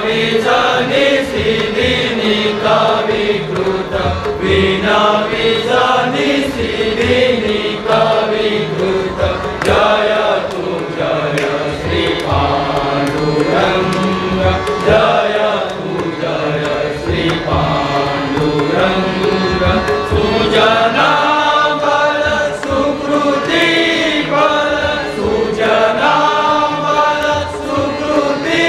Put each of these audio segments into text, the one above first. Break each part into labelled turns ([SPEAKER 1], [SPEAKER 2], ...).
[SPEAKER 1] विजनि कविकृत विना विजनि सिद्धिनि कविकृत जय तु जय श्री पाण्डुरङ्ग जय तु जय श्री पाण्डुरङ्ग सुजना बल सुकृती बल सुजना बल सुकृती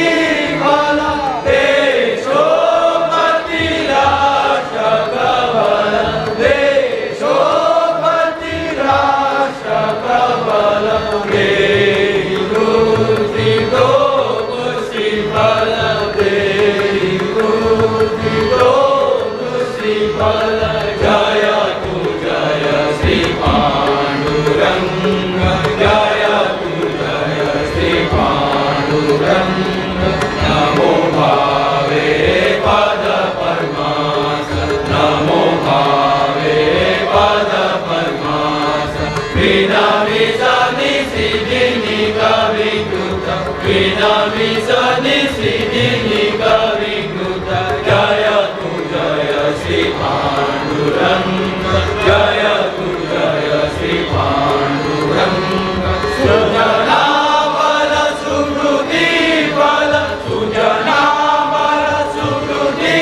[SPEAKER 1] बल देशोपति राष्ट्र कबल देशोपति राष्ट्र कबल देई कृती गोकुशी फल देई कृती गोकुशी फल जय तु जय श्री पाण्डुरङ्ग जय तु जय श्री पाण्डुरङ्ग नमो भावे पद परमास नमो भावे पद परमास विना विसनि सिद्धिनि कविकृत विना विसनि सिद्धिनि कविकृत जय तु जय श्री पाण्डुरङ्ग जय तु जय श्री पाण्डुरङ्ग सुजना बल सुकृती बल सुजना बल सुकृती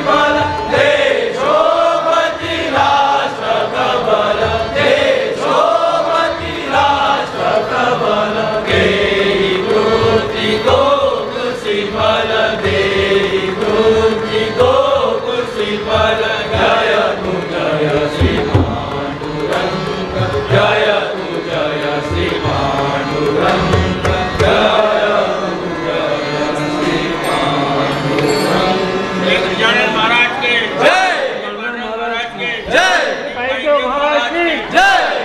[SPEAKER 1] बल देशोपति राष्ट्र कबल देशोपति राष्ट्र कबल देई कृती गोकुशी फल देई कृती गोकुशी फल जय तु जय श्री पाण्डुरङ्ग जय तु जय श्री पाण्डुरङ्ग जय तु जय श्री पाण्डुरङ्ग
[SPEAKER 2] गजानन महाराज के
[SPEAKER 1] जय
[SPEAKER 2] महाराज के
[SPEAKER 1] जय
[SPEAKER 2] महाराज की
[SPEAKER 1] जय।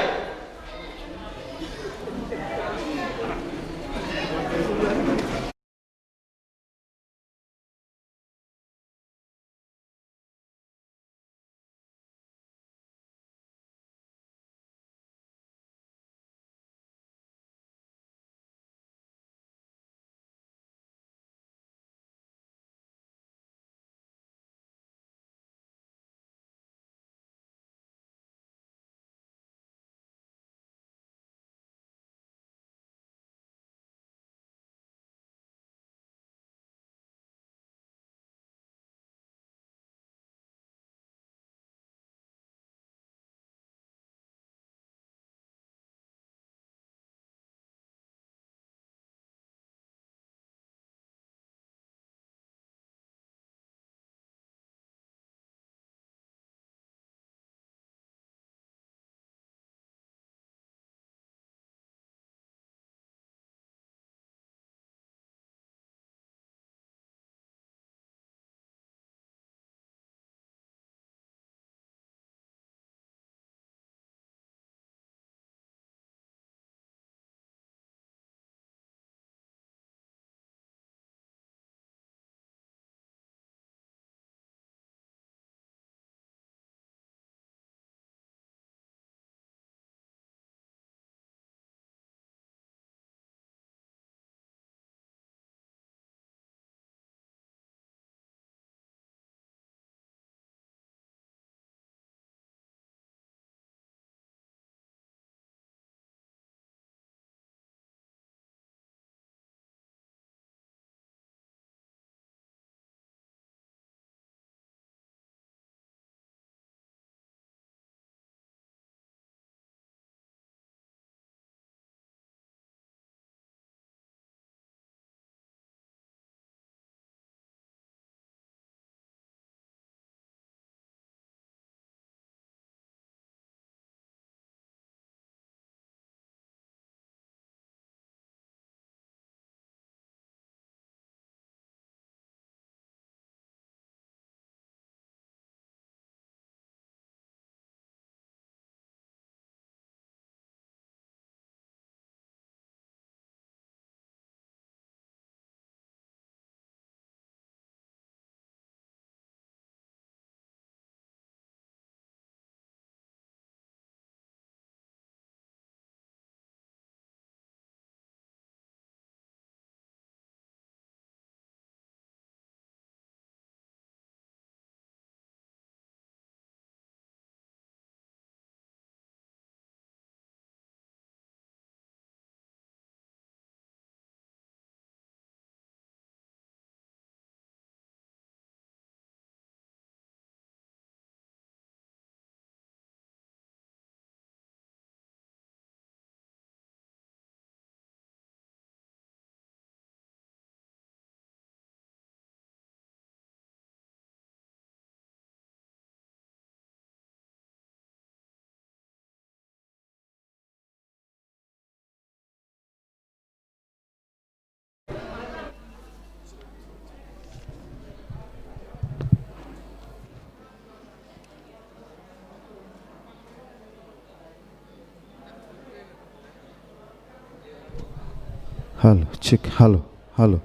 [SPEAKER 3] Hello check hello hello.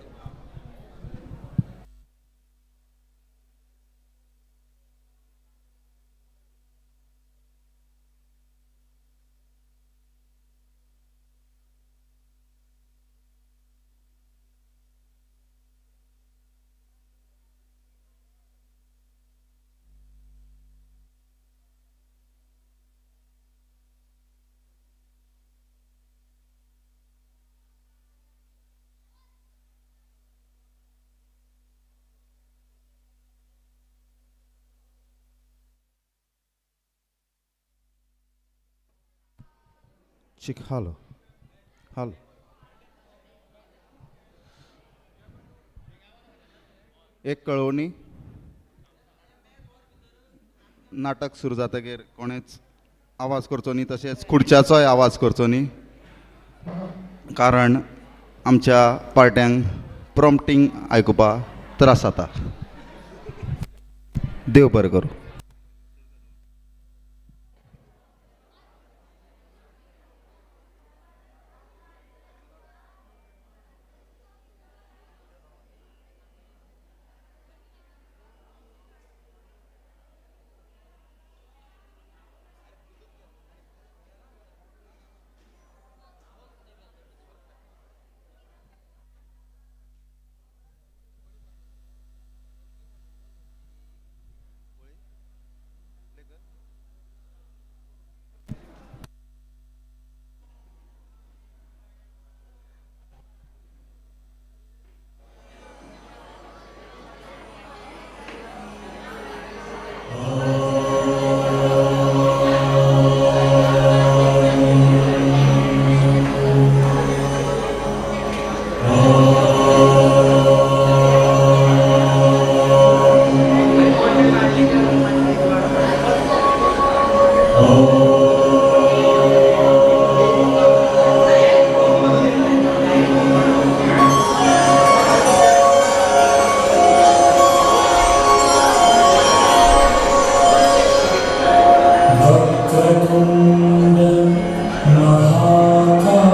[SPEAKER 3] Check hello hello. एक कळोवणी, नाटक सुरू जातकीर कोणेच आवाज करचो न्ही, तशेंच खुर्च्याचोय आवाज करचो न्ही, कारण आमच्या पार्ट्यांक प्रॉम्प्टींग आयकुपाक त्रास जाता. देव बरें करूं.
[SPEAKER 1] वक्रतुण्ड महाकाय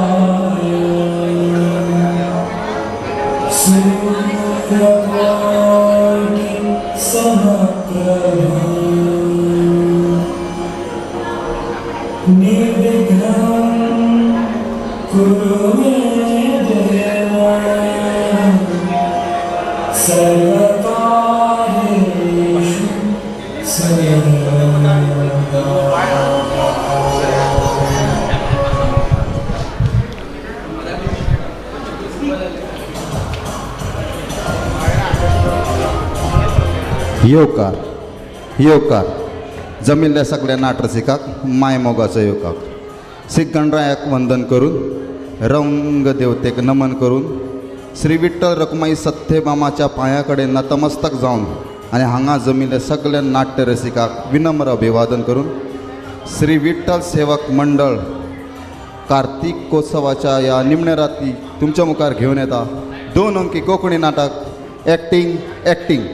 [SPEAKER 1] सूर्यकोटि समप्रभ निर्विघ्नं कुरु मे देव सर्वकार्येषु सर्वदा.
[SPEAKER 3] येवकार येवकार जमिल्ल्या सगळ्या नाटरसिकाक माय मोगाचो येवकार. श्री गणरायाक वंदन करून, रंग देवतेक नमन करून, श्री विठ्ठल रखुमाई सत्यभामाच्या पांया कडेन नतमस्तक जावन आनी हांगा जमिल्ल्या सगळ्या नाट्य रसिकाक विनम्र अभिवादन करून श्री विठ्ठल सेवक मंडळ कार्तिकोत्सवाच्या ह्या निमण्या राती तुमच्या मुखार घेवन येता दोन अंकी कोंकणी नाटक एक्टींग एक्टींग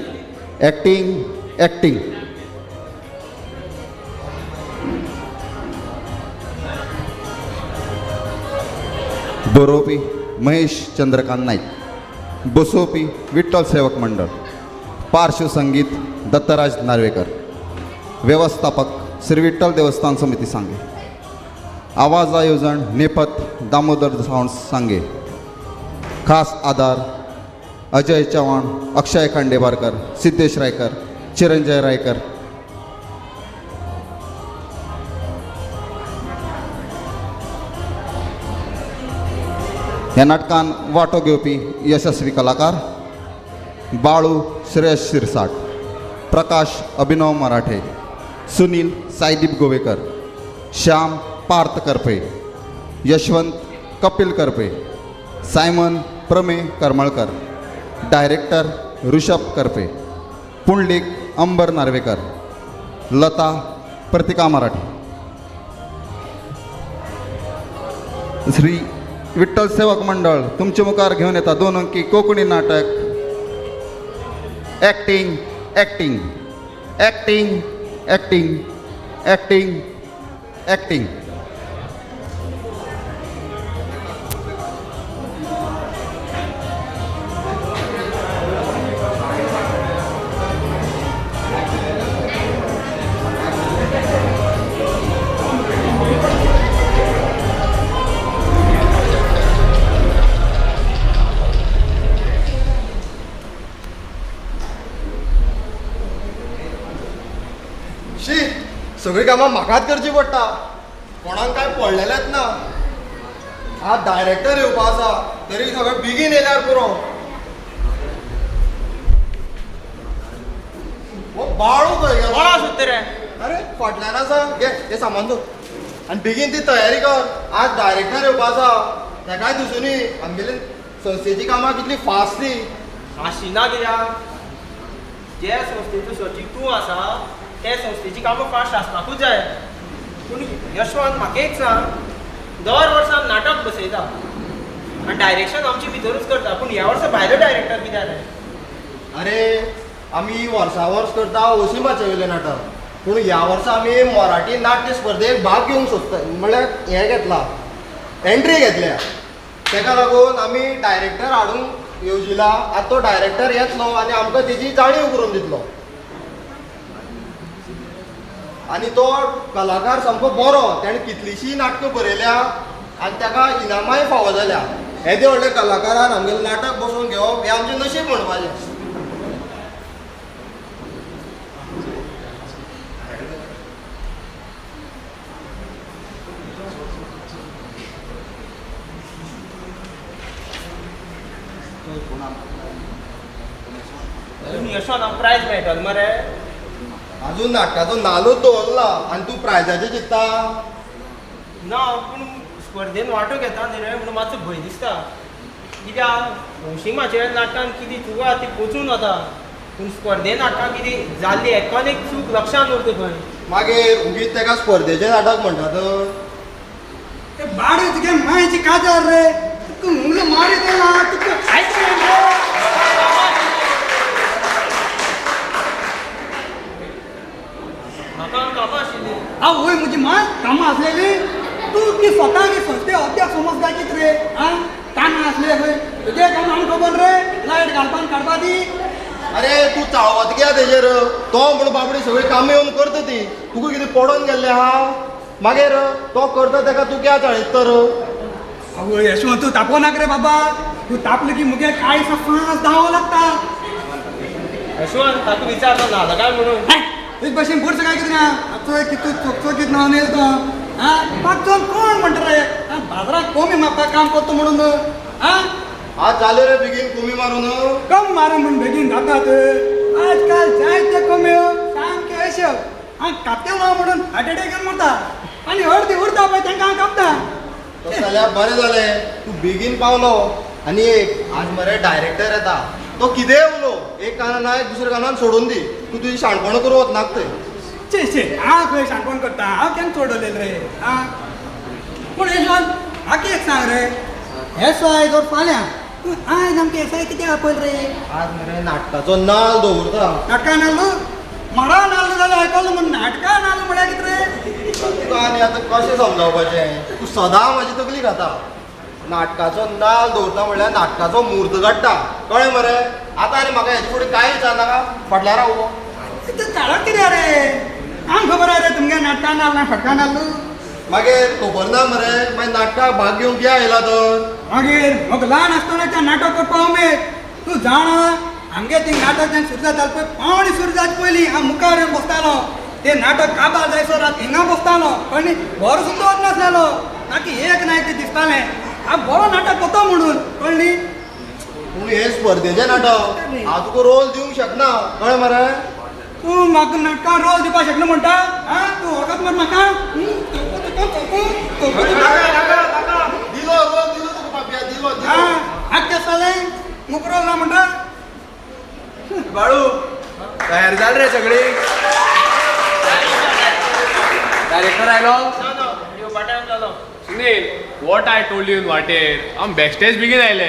[SPEAKER 3] एक्टींग एक्टींग. बरोवपी महेश चंद्रकांत नाईक, बसोवपी विठ्ठल सेवक मंडळ, पार्श्वसंगीत दत्तराज नार्वेकर, व्यवस्थापक श्री विठ्ठल देवस्थान समिती सांगे, आवाज आयोजन नेपथ दामोदर सावंत सांगे, खास आधार अजय चव्हाण, अक्षय खांडेपारकर, सिद्धेश रायकर, चिरंजय रायकर. ह्या नाटकान वांटो घेवपी यशस्वी कलाकार बाळू श्रेयस शिरसाट, प्रकाश अभिनव मराठे, सुनील साईदीप गोवेकर, श्याम पार्थ करपे, यशवंत कपिल करपे, सायमन प्रमे करमळकर, डायरेक्टर ऋषभ करपे, पुंडलीक अंबर नार्वेकर, लता प्रतिका मराठे. श्री विठ्ठल सेवक मंडळ तुमचे मुखार घेवन येता दोन अंकी कोंकणी नाटक acting acting acting acting acting acting.
[SPEAKER 4] शी, सगळीं कामां म्हाकाच करची पडटा. कोणाक कांय पडलेलेंच ना. आज डायरेक्टर येवपा आसा, तरी सगळें बेगीन येयल्यार पुरो. हो बाळू खंय गेलो?
[SPEAKER 2] कोण आसूं रे?
[SPEAKER 4] अरे, फाटल्यान आसा. घे हें सामान दवर आनी बेगीन ती तयारी कर. आज डायरेक्टर येवपा आसा, तेकाय दिसुनी आमगेली संस्थेची कामां कितली फास्ट ती.
[SPEAKER 2] आशिना कित्याक? जे संस्थेचो सचीव तूं आसा ते संस्थेची कामां फास्ट आसपाकूच जाय. पूण यशवंत, म्हाका एक सांग, दर वर्सा नाटक बसयता आनी डायरेक्शन आमचे भितरूच करता, पूण ह्या वर्सा भायलो डायरेक्टर कित्याक रे?
[SPEAKER 4] अरे, आमी वर्सा वर्स करता ओसी माचयेवयलें नाटक, पूण ह्या वर्सा आमी मराठी नाट्य स्पर्धेक भाग घेवंक सोदता, म्हणल्यार हें घेतला, एंट्री घेतल्या. तेका लागून आमी डायरेक्टर हाडूंक येवजिला. आतां तो डायरेक्टर येतलो आनी आमकां तेजी जाणीव करून दितलो. आनी तो कलाकार सामको बरो. तेणें कितलींशीं नाटकां बरयल्या आनी ताका इनामांय फावो जाल्या. येदे व्हडले कलाकारान आमगेलें नाटक बसोवन घेवप हें आमचें नशीब म्हणपाचें.
[SPEAKER 2] पूण यशवंत, हांव प्रायज मेळटलो मरे?
[SPEAKER 4] अजून नाटकाचो नालूच दवरला आनी तूं प्रायजाचें चिंत्ता?
[SPEAKER 2] ना, पूण स्पर्धेन वांटो घेता न्ही रे, म्हणून मातसो भंय दिसता. कित्याक हौशी माचयेर नाटकान कितें चूक आहा ती पचून वता, पूण स्पर्धे नाटकान कितें जाल्ली एकान एक चूक लक्षान उरता खंय.
[SPEAKER 4] मागीर उगीच तेका स्पर्धेचें नाटक म्हणटात?
[SPEAKER 5] ते बाडू तुगे मायची काजार रे, तुका मुलं मारी ना तुका.
[SPEAKER 2] म्हाका कामां आशिल्लीं.
[SPEAKER 5] आवय म्हजी माय, कामां आसलेली तूं ती स्वता की संस्थे अध्यक्ष समज काय कित रे? आं, कामां आसले खंय तुगे? काम आमकां खबर रे, लायट घालपान काडपा ती.
[SPEAKER 4] अरे, तूं चाळवत कित्याक तेजेर? तो म्हण बाबडी सगळीं कामां येवन करता ती. तुका कितें पडोन गेल्लें आहा? मागीर तो करता तेका तूं कित्याक चाळयता तर?
[SPEAKER 5] आवय यशवंत, तूं तापो नाक रे बाबा. तूं तापलो की मुगे काळी फास्ट धांवो लागता.
[SPEAKER 2] यशवंत, ताका विचारलो न्हालो काय म्हणून.
[SPEAKER 5] तुज भशेन बुरसो काय कितें ना चोय की तूं चकचकीत न्हावन येयलो तो. आं, पांच जाण कोण म्हणटा रे, आं, बाजारात कोमी मागपाक काम करता म्हणून? आं.
[SPEAKER 4] आज जालें रे बेगीन कोमी मारून?
[SPEAKER 5] कम मारून म्हूण बेगीन जातात? आजकाल जायते कम्यो सामक्यो अश्यो, हांव कापतेलो म्हणून हार्ट अटॅक येवन मरता आनी अर्दी उरता पळय तांकां हांव कापता.
[SPEAKER 4] तशें जाल्यार बरें जालें तूं बेगीन पावलो. आनी एक आज मरे डायरेक्टर येता, तो कितेंय उलोवं, एक कानान आयक, दुसऱ्या कानान सोडून दी. तूं तुजी शाणपणां करूं वचनाका थंय.
[SPEAKER 5] चे चे, हांव खंय शाणपण करता? हांव केन्ना चोडवलें रे? आं, पूण यशवंत, म्हाका एक सांग रे, एसआय जर फाल्यां, तूं आयज आमकां एसआय कित्याक आपयल रे?
[SPEAKER 4] आज मरे नाटकाचो नाल दवरता.
[SPEAKER 5] नाटकां नाल्लू? मडा नाल्लू जाल्यार आयकलो म्हूण, नाटकां नाल्लू म्हळ्यार कितें रे?
[SPEAKER 4] तुका आनी आतां कशें समजावपाचें? तूं सदां म्हाजी तकली खाता. नाटकाचो नाल दवरता म्हणल्यार नाटकाचो म्हूर्त काडटा, कळ्ळें मरे? आतां आनी म्हाका हेजे फुडें कांय विचारनाका. फाटल्यान राव उबो.
[SPEAKER 5] तूं चाळत कित्याक रे? आमकां खबर आहा रे तुमगे नाटकां नाल्ल ना फटकां नाल्लू.
[SPEAKER 4] मागीर खबर ना मरे? मागीर नाटकाक भाग घेवंक कित्याक आयला तर?
[SPEAKER 5] मागीर म्हाका ल्हान आसतना त्या नाटक करपा उमेद. तूं जाणा, आमगे ती नाटक जेन्ना सुरू जातालें पळय, पावणी सुरू जाता पयलीं हांव मुखार येवन बसतालो. ते नाटक काबार जायसर रात हिंगा बसतालो आनी घर सुद्दां वचनासलेलो. ताकी एक ना एक दिसतालें हांव बरो नाटक करता म्हणून, कळ्ळी?
[SPEAKER 4] पूण हें स्पर्धेचें नाटक, हांव तुका रोल दिवंक शकना, कळ्ळें मरे?
[SPEAKER 5] तूं म्हाका नाटकान रोल दिवपाक शकना म्हणटा? आं, तूं वळखत मरे म्हाका. तोपू तुका, तोपू तोपू तुका.
[SPEAKER 4] दिलो रोल, दिलो तुका पापया, दिलो दिलो.
[SPEAKER 5] आं, आतां तें जालें, मुक रोल ना म्हणटा.
[SPEAKER 6] बाळू, तयार जाल रे सगळी? डायरेक्टर आयलो?
[SPEAKER 2] ना ना, येवपा टायम जालो.
[SPEAKER 7] Sunil, what I told you in वाटेर, हांव बेश्टेच बेगीन आयले.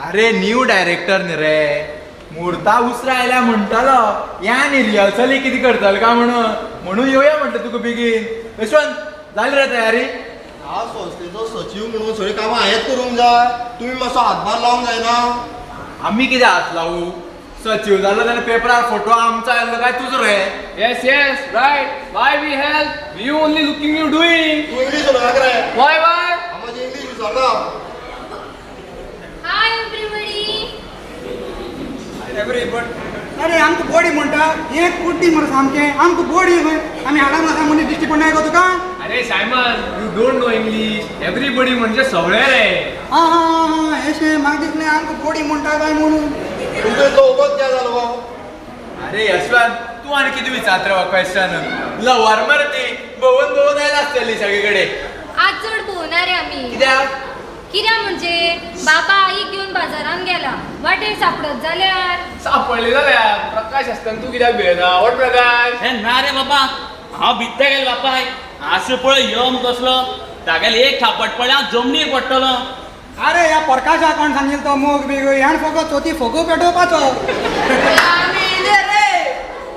[SPEAKER 6] अरे, न्यू डायरेक्टर न्ही रे, मुर्ता उसरा आयल्या म्हणटालो या न्ही रिहर्सली कितें करतलो काय म्हणून, म्हणून येवया म्हटलं तुका बेगीन. यशवंत, जाली रे तयारी?
[SPEAKER 4] हांव संस्थेचो सचीव म्हणून सगळीं कामां हांवेंच करूंक जाय? तुमी मातसो हातभार लावंक जायना?
[SPEAKER 6] आमी कितें हात लावू? सचीव जालो जाल्यार पेपरार फोटो आमचो आयलो काय तुजो रे?
[SPEAKER 7] Yes, right. Why we help? You only looking you doing.
[SPEAKER 4] तूं इंग्लीश उलयनाका रे.
[SPEAKER 7] Y Y?
[SPEAKER 4] हांव म्हाजी इंग्लीश विसरना.
[SPEAKER 8] Hi everybody.
[SPEAKER 5] Everybody. अरे आमकां बोडी म्हणटा हें कुड्डी मरे सामकें आमकां बोडी खंय आमी हाडां आसा म्हणून दिश्टी पडना गो तुका.
[SPEAKER 7] अरे Simon, you don't know English. Everybody म्हणजे सगळे रे.
[SPEAKER 5] आं हां हां एशें म्हाका दिसलें आमकां बोडी म्हणटा काय म्हणून.
[SPEAKER 4] तुमचो इतलो वगत कित्याक जालो गो?
[SPEAKER 6] अरे यशवंत, तूं आनी कितें विचारता रे क्वेश्चन? लवर मरे ती, भोंवून भोंवून आयला आसतली सगळे कडेन.
[SPEAKER 8] आज चड भोंवना रे आमी.
[SPEAKER 6] कित्याक?
[SPEAKER 8] कित्याक म्हणजे बाबा आईक घेवन बाजारान गेला, वाटेर सापडत जाल्यार.
[SPEAKER 7] सापडले जाल्यार प्रकाश आसतना तूं कित्याक भियेना? व्हड प्रकाश.
[SPEAKER 9] हे ना रे बाबा, हांव भित्ता गेले बापाय. आसो पळय यम कसलो, तागेले एक थापट पडल्यार हांव जमनीर पडटलो.
[SPEAKER 5] अरे ह्या प्रकाशा कोण सांगिल तो मोग बीग ह्यान फकत चोती फोगो पेटोवपाचो.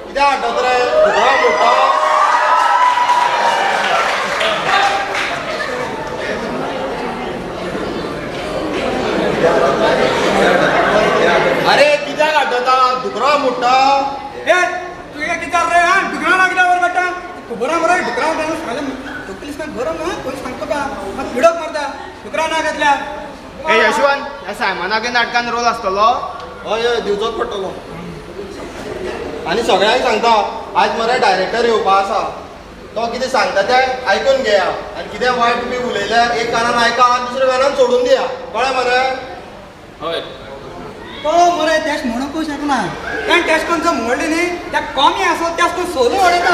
[SPEAKER 4] कित्याक हाडटात रे दुकान मोडटा? अरे कित्याक हाडटा दुकरा मोडटा?
[SPEAKER 5] ए तुगे कितें रे? हा डुकरां लागल्या वर बेटा खबर मरे डुकरां फाल्यां तकली सांग गरम हा कोण सांगतो का म्हाका पिडक मारता डुकरां ना घेतल्या.
[SPEAKER 2] हे यशवंत, ह्या सायमनागे नाटकान रोल आसतलो?
[SPEAKER 4] हय हय, दिवचोच पडटलो. आनी सगळ्यांक सांगता, आज मरे डायरेक्टर येवपा आसा, तो कितें सांगता तें आयकून घेया आनी कितें वायट बी उलयल्यार एक कानान आयका आनी दुसऱ्या कानान सोडून दिया, कळ्ळें मरे?
[SPEAKER 9] हय.
[SPEAKER 5] तो मरे तेश म्हणूंकूच शकना, कारण तेश कोण जो म्हणली न्ही त्या कमी आसो त्यास तूं सोलू उडयता.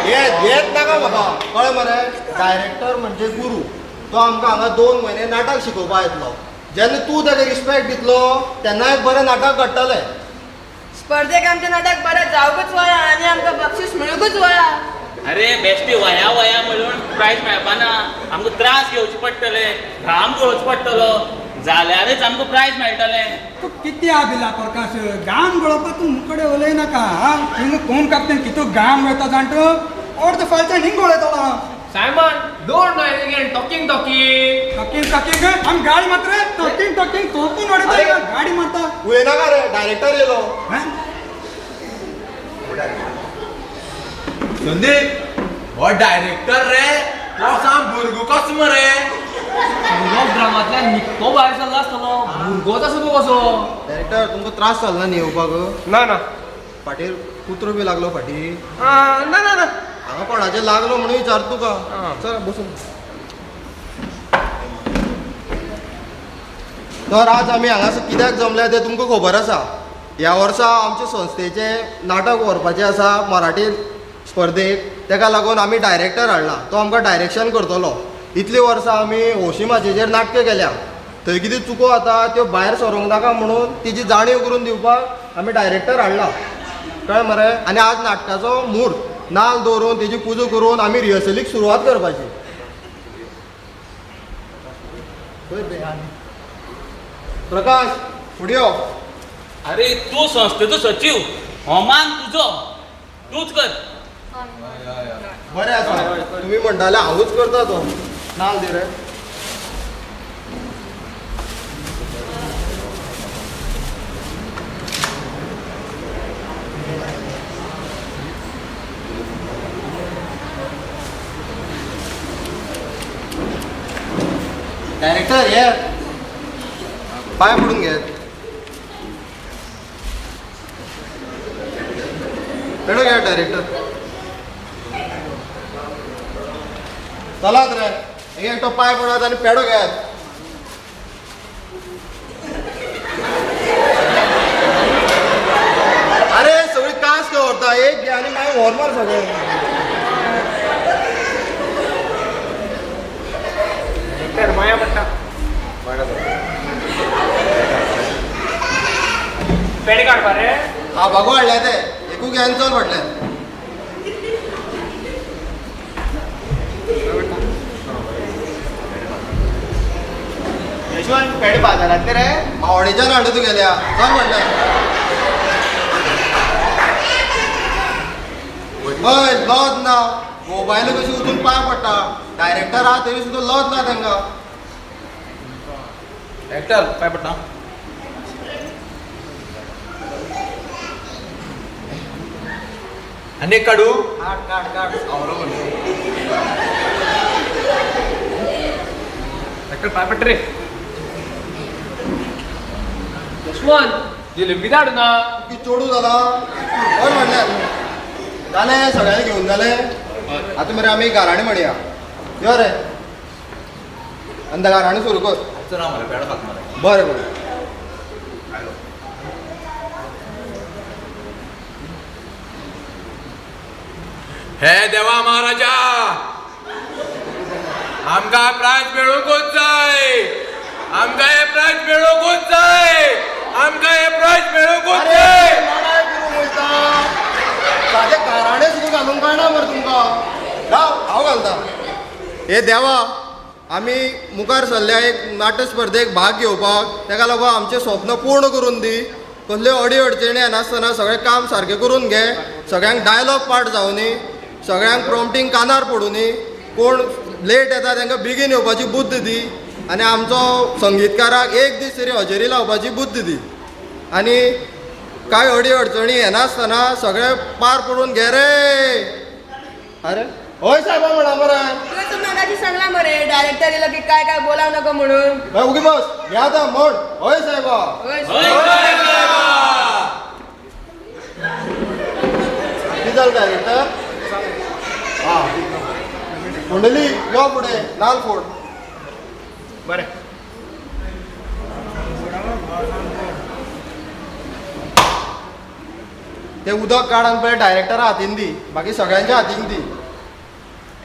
[SPEAKER 4] येत येत नाका म्हाका, कळ्ळें मरे? डायरेक्टर म्हणजे गुरू, तो आमकां हांगा 2 म्हयने नाटक शिकोवपाक येतलो. जेन्ना तूं ताका रिस्पेक्ट दितलो तेन्ना एक बरें नाटक घडटलें.
[SPEAKER 10] स्पर्धेक आमचें नाटक बरें जावकूच वया आनी आमकां बक्षीस मेळूंकूच वया.
[SPEAKER 9] अरे बेश्टी वया वया म्हणून प्रायज मेळपाना, आमकां त्रास घेवचे पडटले, घाम गळोवचो पडटलो, जाल्यारच आमकां प्रायज मेळटलें.
[SPEAKER 5] तूं कितें आबिला प्रकाश, घाम गळोवपाक तूं मुकडे उलयनाका. हा हिंगा कोण कापता कितू घाम वयता जाण तूं अर्द फालच्यान हिंग गळयतलो.
[SPEAKER 7] Simon, don't know again talking talking.
[SPEAKER 5] Talking talking आमी गाडी मात्र टॉकिंग टॉकिंग तोपून उडयता गाडी मारता.
[SPEAKER 4] उलयनाका रे, डायरेक्टर येयलो.
[SPEAKER 6] संदीप, हो डायरेक्टर रे, तो साम भुरगो कसो मरे?
[SPEAKER 7] भुरगो ड्रामांतल्यान निकतो भायर सरला आसतलो, भुरगोच आसा तूं कसो.
[SPEAKER 4] डायरेक्टर तुमकां त्रास जालो ना न्ही येवपाक?
[SPEAKER 2] ना ना.
[SPEAKER 4] फाटीर कुत्रो बी लागलो फाटी?
[SPEAKER 2] ना ना ना.
[SPEAKER 4] हांगा कोणाचेर लागलो म्हणून विचारता तुका. चल बसून. तर आज आमी हांगासर कित्याक जमल्या तें तुमकां खबर आसा. ह्या वर्सा आमचे संस्थेचें नाटक व्हरपाचें आसा मराठी स्पर्धेक, तेका लागून आमी डायरेक्टर हाडला, तो आमकां डायरेक्शन करतलो. इतलीं वर्सां आमी होशी माचयेचेर नाटकां केल्या, थंय कितें चुको जाता त्यो भायर सरूंक नाका म्हणून तिची जाणीव करून दिवपाक आमी डायरेक्टर हाडला, कळ्ळें मरे? आनी आज नाटकाचो म्हूर्त नाल दवरून तेजी पुजा करून आमी रिहर्सलीक सुरवात करपाची. प्रकाश फुडें यो.
[SPEAKER 9] अरे तूं संस्थेचो सचीव, हो मान तुजो, तूंच कर.
[SPEAKER 4] बरें आसा, तुमी म्हणटाले हांवूच करता तो. नाल दी रे. डायरेक्टर ये पांय पडून घे. पेडो घे डायरेक्टर. चलात रे, एक एकटो पांय पडात आनी पेडो घेयात. अरे सगळी कास खंय व्हरता, एक घे आनी मागीर व्हर मार सगळें.
[SPEAKER 2] तर माया पडटा. पेडे काडपा रे.
[SPEAKER 4] हा बागो हाडल्या ते एकू घेवन चल फाटल्यान.
[SPEAKER 2] यशवंत, पेडे बाजारांतले रे?
[SPEAKER 4] मावडेच्यान हाडले तुगेल्या, चल फाटल्यान. हय लज ना, मोबायल कशी वचून पांय पडटा. डायरेक्टर आहा तरी सुद्दां लज ना तांकां.
[SPEAKER 6] डायरेक्टर पांय पडटा. आनी एक काडू?
[SPEAKER 5] काड काड काड.
[SPEAKER 7] डायरेक्टर पांय पडटा रे. यशवंत, जिलेबी धाडू ना?
[SPEAKER 4] की चेडूं जालां हय म्हणल्यार जालें सगळ्यांनी घेवन जालें. आतां मरे आमी गाराणें म्हणया. यो रे आनी गाराणें सुरू कर. बरें बरें.
[SPEAKER 6] हे देवा महाराजा, आमकां प्रायज मेळोवंकूच जाय, आमकां हे प्रायज मेळोवंकूच जाय, आमकां हे प्रायज मेळोवंकूच जाय.
[SPEAKER 4] सादें गाराणें सुद्दां घालूंक कळना मरे तुमकां. राव हांव घालता. हे देवा, आमी मुखार सरल्या एक नाट्य स्पर्धेक भाग घेवपाक, तेका लागून आमचें स्वप्न पूर्ण करून दी. कसल्यो अडी अडचणी येनासतना सगळें काम सारकें करून घे. सगळ्यांक डायलॉग पाठ जावनी, सगळ्यांक प्रॉम्प्टींग कानार पडुनी, कोण लेट येता तांकां बेगीन येवपाची बुद्द दी, आनी आमचो संगीतकाराक एक दीस तरी हजेरी लावपाची बुद्द दी. आनी कांय अडी अडचणी येनासतना सगळें पार पडून घे रे. अरे हय साहेबा म्हणा मरे.
[SPEAKER 10] तुवें मगाशी सांगला मरे डायरेक्टर येयलो की काय काय बोलाव नको म्हणून.
[SPEAKER 4] उगी बस घे आतां म्हण हय साहेबा.
[SPEAKER 10] हय.
[SPEAKER 4] कितें जालें डायरेक्टर? आं मंडळी यो फुडें नाल फोड.
[SPEAKER 2] बरें.
[SPEAKER 4] तें उदक काड आनी पळय डायरेक्टरा हातीन दी, बाकी सगळ्यांच्या हातीन दी.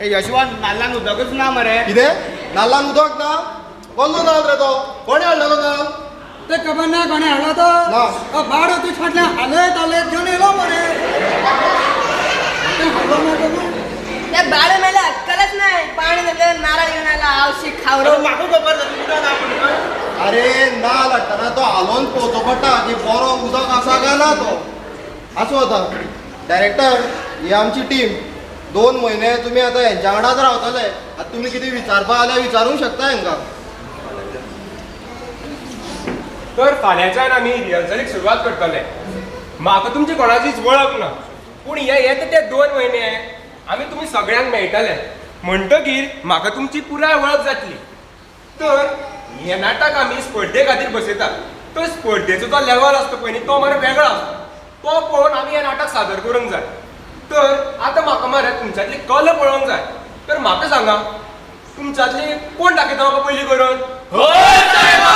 [SPEAKER 2] ए यशवंत, नाल्लान उदकच ना मरे.
[SPEAKER 4] कितें नाल्लान उदक ना? कसलो नाल रे तो? कोणें हाडलो तो नाल?
[SPEAKER 5] ते खबर ना कोणें हाडलो तो?
[SPEAKER 4] ना.
[SPEAKER 5] बाडो तुज फाटल्यान हालयत हालयत घेवन येयलो मरे. तें हाडलो ना तो?
[SPEAKER 10] त्या बाडो मेल्या अक्कलच नाही, पाणी जाल्यार नारळ घेवन आयला आवशी खावरो.
[SPEAKER 2] म्हाका खबर ना तुमकां ना म्हणून.
[SPEAKER 4] अरे नाल हाडटना तो हालोवन पळोवचो पडटा की बरो उदक आसा काय ना तो. आसूं आतां डायरेक्टर, ही आमची टीम 2 म्हयने तुमी आतां हेंच्या वांगडाच रावतले. आतां तुमी कितें विचारपा जाल्यार विचारूंक शकता हेंकां.
[SPEAKER 11] तर फाल्यांच्यान आमी रिहर्सलीक सुरवात करतले. म्हाका तुमची कोणाचीच वळख ना, पूण हे येता ते 2 म्हयने आमी तुमी सगळ्यांक मेळटले, म्हणटगीर म्हाका तुमची पुराय वळख जातली. तर हे नाटक आमी स्पर्धे खातीर बसयतात. तर स्पर्धेचो जो लेवल आसता पळय न्ही, तो मरे वेगळो आसता. तो पळोवन आमी हें नाटक सादर करूंक जाय. तर आतां म्हाका मरे तुमच्यांतली कला पळोवंक जाय. तर म्हाका सांगा, तुमच्यांतली कोण दाखयता म्हाका पयलीं करून?
[SPEAKER 6] हय सायबा.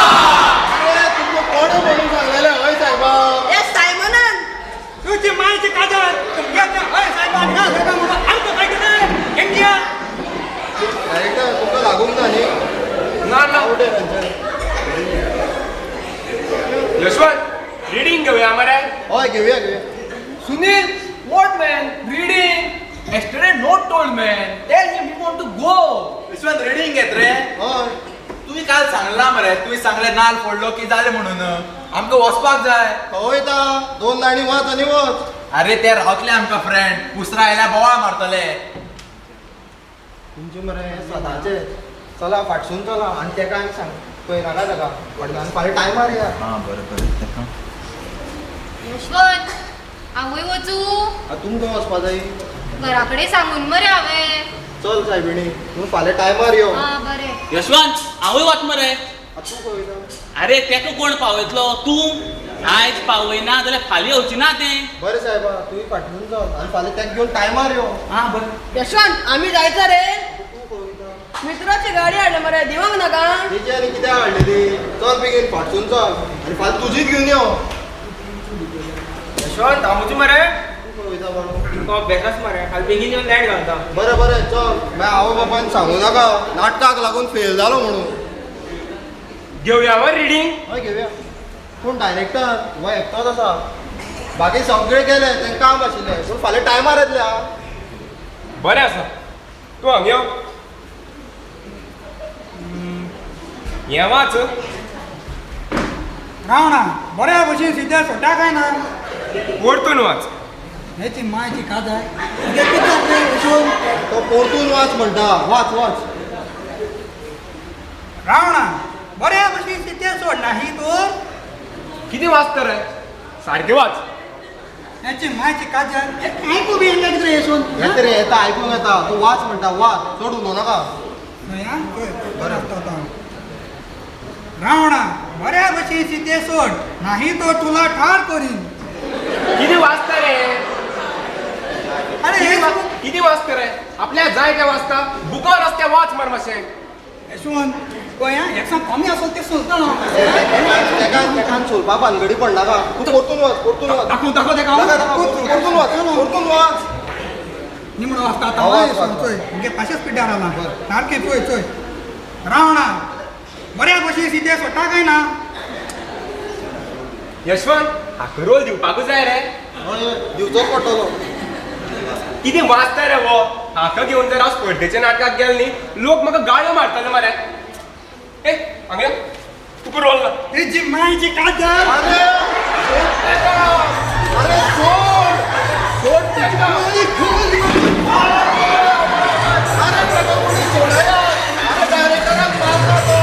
[SPEAKER 4] तुमकां कोणें म्हणून सांगलेलें हय सायबा?
[SPEAKER 10] हे सायमनान.
[SPEAKER 5] तुजी मायची काजर हय सायबा ना सायबा म्हणून आमकां काय कितें इंडिया.
[SPEAKER 4] डायरेक्टर तुमकां लागूंक ना न्ही?
[SPEAKER 11] ना ना. यशवंत, रिडींग घेवया मरे.
[SPEAKER 4] हय घेवया घेवया.
[SPEAKER 7] Sunil, what man? Reading. Yesterday not told man. Tell him we want to go.
[SPEAKER 6] Yashwant reading घेत रे.
[SPEAKER 4] हय.
[SPEAKER 6] तुवें काल सांगला मरे, तुवें सांगलें नाल फोडलो की जालें म्हणून. आमकां वचपाक जाय.
[SPEAKER 4] खंय वयता? 2 लायनी वच आनी वच.
[SPEAKER 6] अरे ते रावतले आमकां फ्रेंड, उसरां आयल्यार बोवाळ मारतले.
[SPEAKER 4] तुमचें मरे सदांचें. चला फाटसून चला आनी तेका आनी सांग पळय नाका ताका फाटल्यान फाल्यां टायमार या.
[SPEAKER 6] आं बरें बरें.
[SPEAKER 8] यशवंत, हांवूय वचूं?
[SPEAKER 4] तुमकां वचपा जाय?
[SPEAKER 8] घरा कडेन सांगून मरे हांवें.
[SPEAKER 4] चल सायबिणी, तूं फाल्यां टायमार यो.
[SPEAKER 8] आं बरें.
[SPEAKER 9] यशवंत, हांवूय वच मरे.
[SPEAKER 4] तूं खंय वयता?
[SPEAKER 9] अरे तेका कोण पावयतलो? तूं आयज पावयना जाल्यार फाल्यां येवची ना तें.
[SPEAKER 4] बरें सायबा, तुवें फाटल्यान चल आनी फाल्यां तेका घेवन टायमार यो.
[SPEAKER 9] आं बरें.
[SPEAKER 10] यशवंत, आमी जायचा रे.
[SPEAKER 4] तूं खंय वयता?
[SPEAKER 10] मित्राची गाडी हाडल्या मरे, दिवंक नाका.
[SPEAKER 4] तेजी आनी कित्याक हाडली ती? चल बेगीन फाटसून चल आनी फाल्यां तुजीच घेवन यो.
[SPEAKER 2] यशवंत, हांव वचूं मरे?
[SPEAKER 4] तूं खंय वयता बाळू?
[SPEAKER 2] तो अभ्यास मरे, फाल्यां बेगीन येवन लायट घालता.
[SPEAKER 4] बरें बरें चल. मागीर आवय बापायन सांगू नाका नाटकाक लागून फेल जालो म्हणून.
[SPEAKER 11] घेवया मरे रिडींग.
[SPEAKER 4] हय घेवया. पूण डायरेक्टर हो एकटोच आसा, बाकी सगळे गेले, तेंकां काम आशिल्लें. पूण फाल्यां टायमार येतले. आं
[SPEAKER 11] बरें आसा, तूं हांग यो. हें वाच.
[SPEAKER 5] रावणा बऱ्या भशेन सिद्ध्या सोडटा काय ना?
[SPEAKER 11] परतून वाच.
[SPEAKER 5] हेची मायची काजर कितें?
[SPEAKER 4] तो परतून वाच म्हणटा. वाच वाच.
[SPEAKER 5] रावणा बऱ्या भशेन सिद्ध्या सोड नाही तर.
[SPEAKER 11] कितें वाचता रे? सारकें वाच.
[SPEAKER 5] हेची मायची काजर आयकूं बी येना कितें यशवंत?
[SPEAKER 4] येता रे येता, आयकूंक येता. तूं वाच म्हणटा, वाच, चड उलोवं नाका.
[SPEAKER 5] बरें आसता. रावणा बऱ्या भशेन सिद्धे सोड नाही तर तुला ठार करीन.
[SPEAKER 11] कर मातशें.
[SPEAKER 5] यशवंत पळय आं, एकसां कमी आसत तें सोदता.
[SPEAKER 4] तेका सोलपा भानगडी पडनाका. तूं परतून वच, परतून वच.
[SPEAKER 5] दाखोव दाखोव तेका.
[SPEAKER 4] परतून वच, परतून वच.
[SPEAKER 5] निमणो वाचता आतां. चोय मुगे पाशेच पिड्ड्यार आला सारकें. चोय चोय रावणा बऱ्या भशेन सिते सोडटा काय ना.
[SPEAKER 11] यशवंत हाका रोल दिवपाकूच जाय रे.
[SPEAKER 4] दिवचोच पडटलो.
[SPEAKER 11] कितें वाचता रे हो. हाका घेवन जर हांव स्पर्धेच्या नाटकाक गेलो न्ही, लोक म्हाका गाळयो मारतले मरे. ए हांगा यो, तुका रोल ना.
[SPEAKER 5] जी मायची काजार.
[SPEAKER 4] अरे अरे सोड सोड तेका. अरे ताका कोणी सोडया. अरे डायरेक्टराक मारता तो.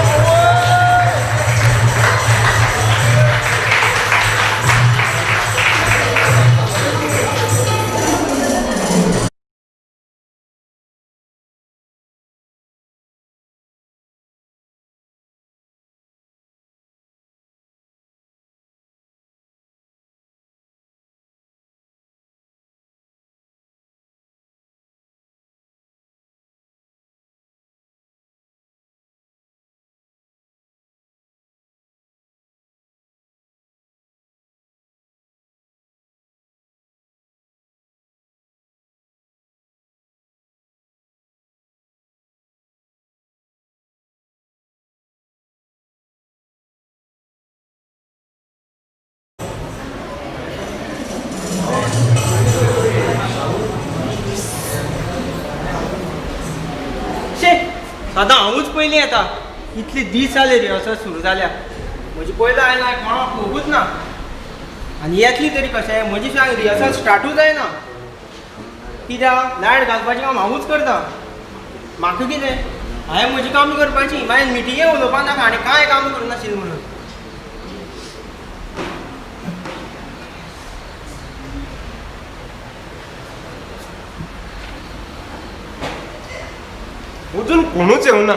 [SPEAKER 2] सदां हांवूच पयलीं येता. इतले दीस जाले रिहर्सल सुरू जाल्या, म्हजी पयलो आयला कोणाक पळोवपूच ना. आनी येतली तरी कशें, म्हजी सांग रिहर्सल स्टार्टूच जायना. कित्याक लायट घालपाचें काम हांवूच करता. म्हाका कितें, हांवें म्हजी कामां करपाची, मागीर मिटिंगे उलोवपा नाका आनी कांय काम करनाशिल्लें म्हणून.
[SPEAKER 11] अजून कोणूच येवना.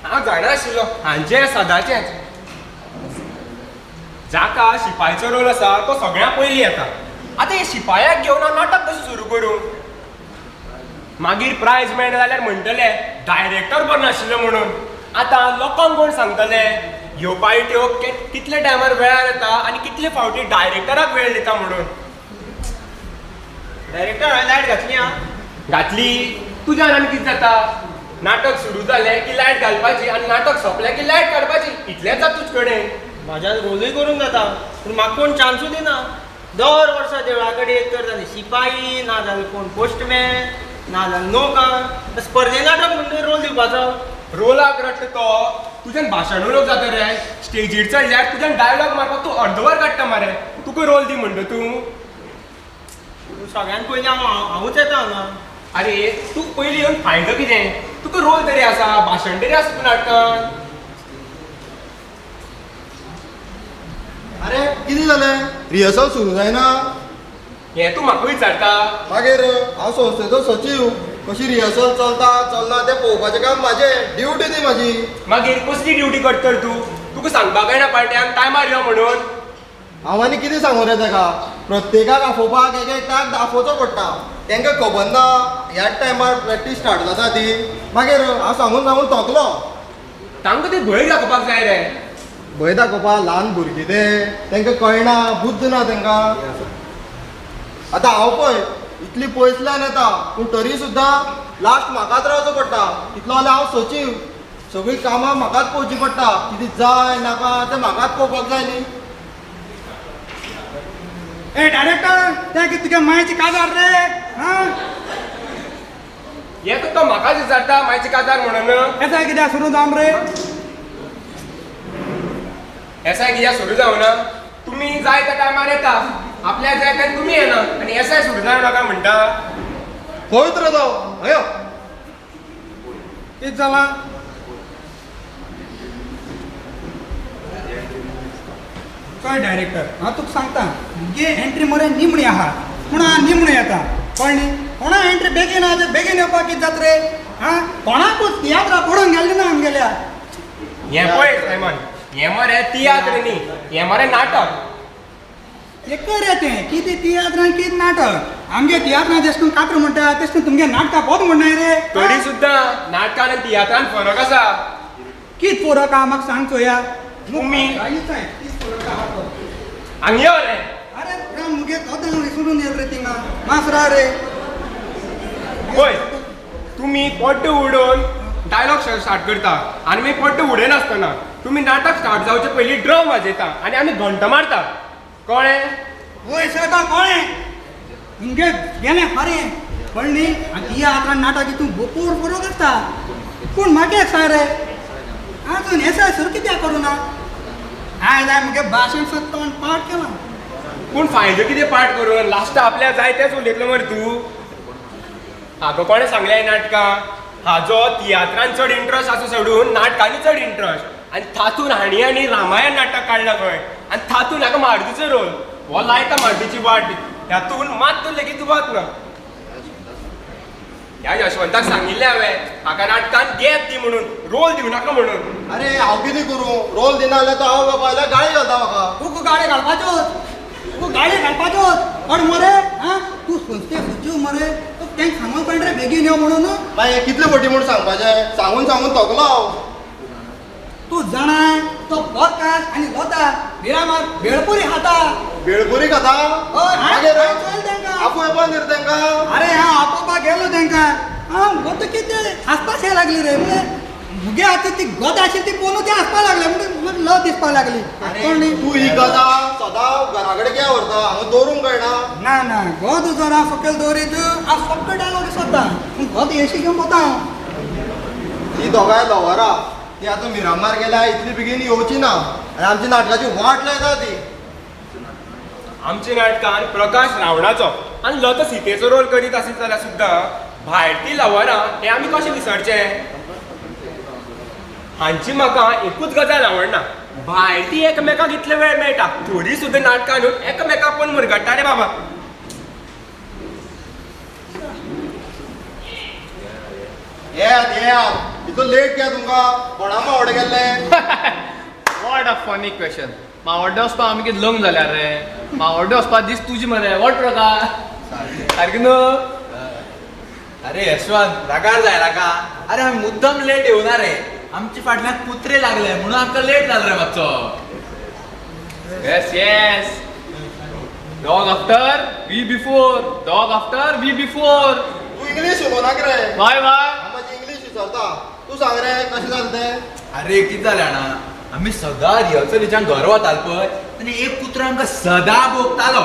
[SPEAKER 11] हांव जाणा आशिल्लो हांचें सदांचेंच. जाका शिपायचो रोल आसा तो सगळ्यां पयलीं येता. आतां हे शिपायाक घेवन हांव नाटक कशें सुरू करूं? मागीर प्रायज मेळना जाल्यार म्हणटले डायरेक्टर बरो नाशिल्लो म्हणून. आतां लोकांक कोण सांगतले ह्यो पार्ट्यो कितले टायमार वेळार येता आनी कितले फावटी डायरेक्टराक वेळ दिता म्हणून.
[SPEAKER 2] डायरेक्टर हांवें लायट घातली. आं
[SPEAKER 11] घातली तुज्यान आनी कितें जाता? नाटक सुरू जालें की लायट घालपाची आनी नाटक सोंपलें की लायट काडपाची, इतलेंच जाता तुज कडेन.
[SPEAKER 2] म्हाज्यान रोलूय करूंक जाता, पूण म्हाका कोण चान्सूय दिना. दर वर्सा देवळा कडेन एक तर जालें शिपाई, ना जाल्यार कोण पोस्टमॅन, ना जाल्यार नोकर. स्पर्धे नाटक म्हणटकीर रोल दिवपाचो.
[SPEAKER 11] रोलाक रडटा तो. तुज्यान भाशण उलोवप जाता रे. स्टेजीर चडल्यार तुज्यान डायलॉग मारपाक तूं अर्दवर काडटा मरे. तुका रोल दी म्हणटा तूं.
[SPEAKER 2] सगळ्यान पयलीं हांवूच येता हांगा.
[SPEAKER 11] अरे तूं पयलीं येवन फायदो कितें? तुका रोल तरी आसा, भाशण तरी आसा तूं नाटकान.
[SPEAKER 4] अरे कितें जालें? रिहर्सल सुरू जायना?
[SPEAKER 11] हें तूं म्हाका विचारता?
[SPEAKER 4] मागीर हांव संस्थेचो सचीव, कशी रिहर्सल चलता चलना तें पळोवपाचें काम म्हाजें, ड्युटी ती म्हाजी.
[SPEAKER 11] मागीर कसली ड्युटी करता तूं? तुका सांगपाक जायना पार्ट्यांक टायमार यो म्हणून?
[SPEAKER 4] हांव आनी कितें सांगू रे तेका? प्रत्येकाक आफोवपाक एक एकट्याक आफोवचो पडटा. तांकां खबर ना ह्याच टायमार प्रॅक्टीस स्टार्ट जाता ती. मागीर हांव सांगून सांगून थकलो.
[SPEAKER 11] तांकां ते भंय दाखोवपाक जाय रे.
[SPEAKER 4] भंय दाखोवपाक ल्हान भुरगीं ते, तांकां कळना, बुद्द ना तांकां. आतां हांव पळय इतली पयसल्यान येता, पूण तरी सुद्दां लास्ट म्हाकाच रावचो पडटा. इतलो जाल्यार हांव सचीव, सगळीं कामां म्हाकाच पळोवची पडटा. कितें जाय नाका तें म्हाकाच पळोवपाक जाय न्ही.
[SPEAKER 5] ए डायरेक्टर, तें कितें तुगे मायची काजार रे? हां
[SPEAKER 11] हें तो म्हाकाच विचारता मायची काजार म्हणून.
[SPEAKER 5] एसाय कित्याक सुरू जावन रे?
[SPEAKER 11] एसाय कित्याक सुरू जावना? तुमी जाय त्या टायमार येता, आपल्याक जाय तेन्ना तुमी येना आनी एसाय सुरू जावना काय म्हणटा?
[SPEAKER 4] खंयच रे तो? हय
[SPEAKER 5] कितें जालां? चोय डायरेक्टर, हांव तुका सांगता, मुगे एंट्री मरे निमणी आहा, पूण हांव निमणी येता. कळ्ळें न्ही? कोणा एंट्री बेगीन आहा ते बेगीन येवपाक कितें जाता रे? आं कोणाकूच तियात्रा पडून गेल्ली ना आमगेल्या.
[SPEAKER 11] हें पळय सायमन, हें मरे तियात्र न्ही, हें मरे नाटक.
[SPEAKER 5] हें कर तें कितें तियात्र आनी कितें नाटक. आमगे तियात्रां जेश करून कात्र म्हणटा तेश करून तुमगे नाटकां बोत म्हणनाय रे.
[SPEAKER 11] तरी सुद्दां नाटकान आनी तियात्रान फरक आसा.
[SPEAKER 5] कित फरक आहा म्हाका सांग चोया.
[SPEAKER 11] तुमी
[SPEAKER 5] कित फरक आहा तो?
[SPEAKER 11] हांगा यो रे.
[SPEAKER 5] अरे राम मुगे सदां विसरून येल रे थिंगा मासरा रे.
[SPEAKER 11] पळय तुमी पड्डो उडोवन डायलॉग स्टार्ट करता आनी मागीर पड्डो उडयनासतना तुमी नाटक स्टार्ट जावचे पयलीं ड्रम वाजयता आनी आमी घंट मारता. कळ्ळें?
[SPEAKER 5] वय सायबा कळ्ळें तुमगे गेलें खरें कळ्ळें न्ही. आनी तियात्रान नाटक हितून भरपूर फरक आसता. पूण म्हाका एक सांग रे, आजून एसआय सुरू कित्याक करूं ना? आयज हांवें मुगे भाशण सुद्दां तोंड पाठ केलां.
[SPEAKER 11] पूण फायदो कितें पाठ करून? लास्टाक आपल्याक जाय तेंच उलयतलो मरे तूं. हाका कोणें सांगलें नाटकां? हाजो तियात्रान चड इंट्रस्ट आसा सोडून नाटकांनी चड इंट्रस्ट. आनी तातूंत हांणी आनी रामायण नाटक काडलां खंय. आनी तातूंत हाका मारुतीचो रोल. हो लायता मारुतीची वाट. हातूंत मात्त लेगीत वात ना. ह्या यशवंताक सांगिल्लें हांवें हाका नाटकान गॅप दी म्हणून, रोल दिवं नाका म्हणून.
[SPEAKER 4] अरे हांव कितें करूं? रोल दिना जाल्यार तो हांव बापायल्या गाळी घालता म्हाका.
[SPEAKER 5] तुका गाळी घालपाच्योच, तुका गाळी घालपाच्योच. पण मरे आं तूं संस्थे सचीव मरे, तूं तांकां सांगूंक पडलें रे बेगीन यो म्हणून.
[SPEAKER 4] मागीर कितले फावटी म्हूण सांगपाचें? सांगून सांगून थकलो हांव.
[SPEAKER 5] तूं जाणा तो प्रकाश आनी लता मिरामार भेळपुरी खाता.
[SPEAKER 4] भेळपुरी खाता?
[SPEAKER 5] हय,
[SPEAKER 4] मागीर
[SPEAKER 5] हांवें चोयलें तांकां.
[SPEAKER 4] आपोवपा न्ही रे तांकां.
[SPEAKER 5] अरे हांव आपोवपाक गेलो तांकां. हांव वतकीच ते हांसपाक लागली रे. म्हणजे मुगे आतां ती गद आशिल्ली ती पळोवन ते हांसपाक लागले. म्हणजे म्हाका लज दिसपाक लागली.
[SPEAKER 4] अरे तूं ही गदा सदां घरा कडेन कित्याक व्हरता? हांगा दवरूंक कळना.
[SPEAKER 5] ना ना, गद जर हांव सकयल दवरीत हांव सगळें डायलॉग विसरता. पूण गद येशी घेवन वता हांव.
[SPEAKER 4] ती दोगांय लवरां ती आतां मिरामार गेल्या, इतली बेगीन येवची ना आनी आमच्या नाटकाची वाट लायता ती.
[SPEAKER 11] आमच्या नाटकान प्रकाश रावणाचो आनी लता सीतेचो रोल करीत आसत जाल्यार सुद्दां भायर ती लवरां हें आमी कशें विसरचें? हांची म्हाका एकूच गजाल आवडना, भायर ती एकामेकाक इतले वेळ मेळटा तरी सुद्दां नाटकान येवन एकामेकाक पण मुरगट्टा रे बाबा.
[SPEAKER 4] येयात येयात, इतलो लेट कित्याक तुमकां? कोणा मावडे गेल्ले?
[SPEAKER 7] What a funny question. मावड्डे वचपाक आमी कितें लग्न जाल्यार रे? मावड्डे वचपा दीस तुजी मरे. What Prakash? सारकें न्हू?
[SPEAKER 6] अरे यशवंत रागार जाय नाका. अरे आमी मुद्दम लेट येवना रे, आमचे फाटल्यान कुत्रे लागले म्हणून आमकां लेट जालो रे मातसो.
[SPEAKER 7] Yes yes, dog after we before, dog after we before.
[SPEAKER 4] तूं इंग्लीश उलोवनाक रे.
[SPEAKER 7] Y Y?
[SPEAKER 4] हांव म्हाजी इंग्लीश विसरता. तूं सांग रे कशें जालें तें?
[SPEAKER 6] अरे कितें जालें जाणा, आमी सदां रिहर्सलीच्यान घर वताले पळय तेन्ना एक कुत्रो आमकां सदां भोंकतालो.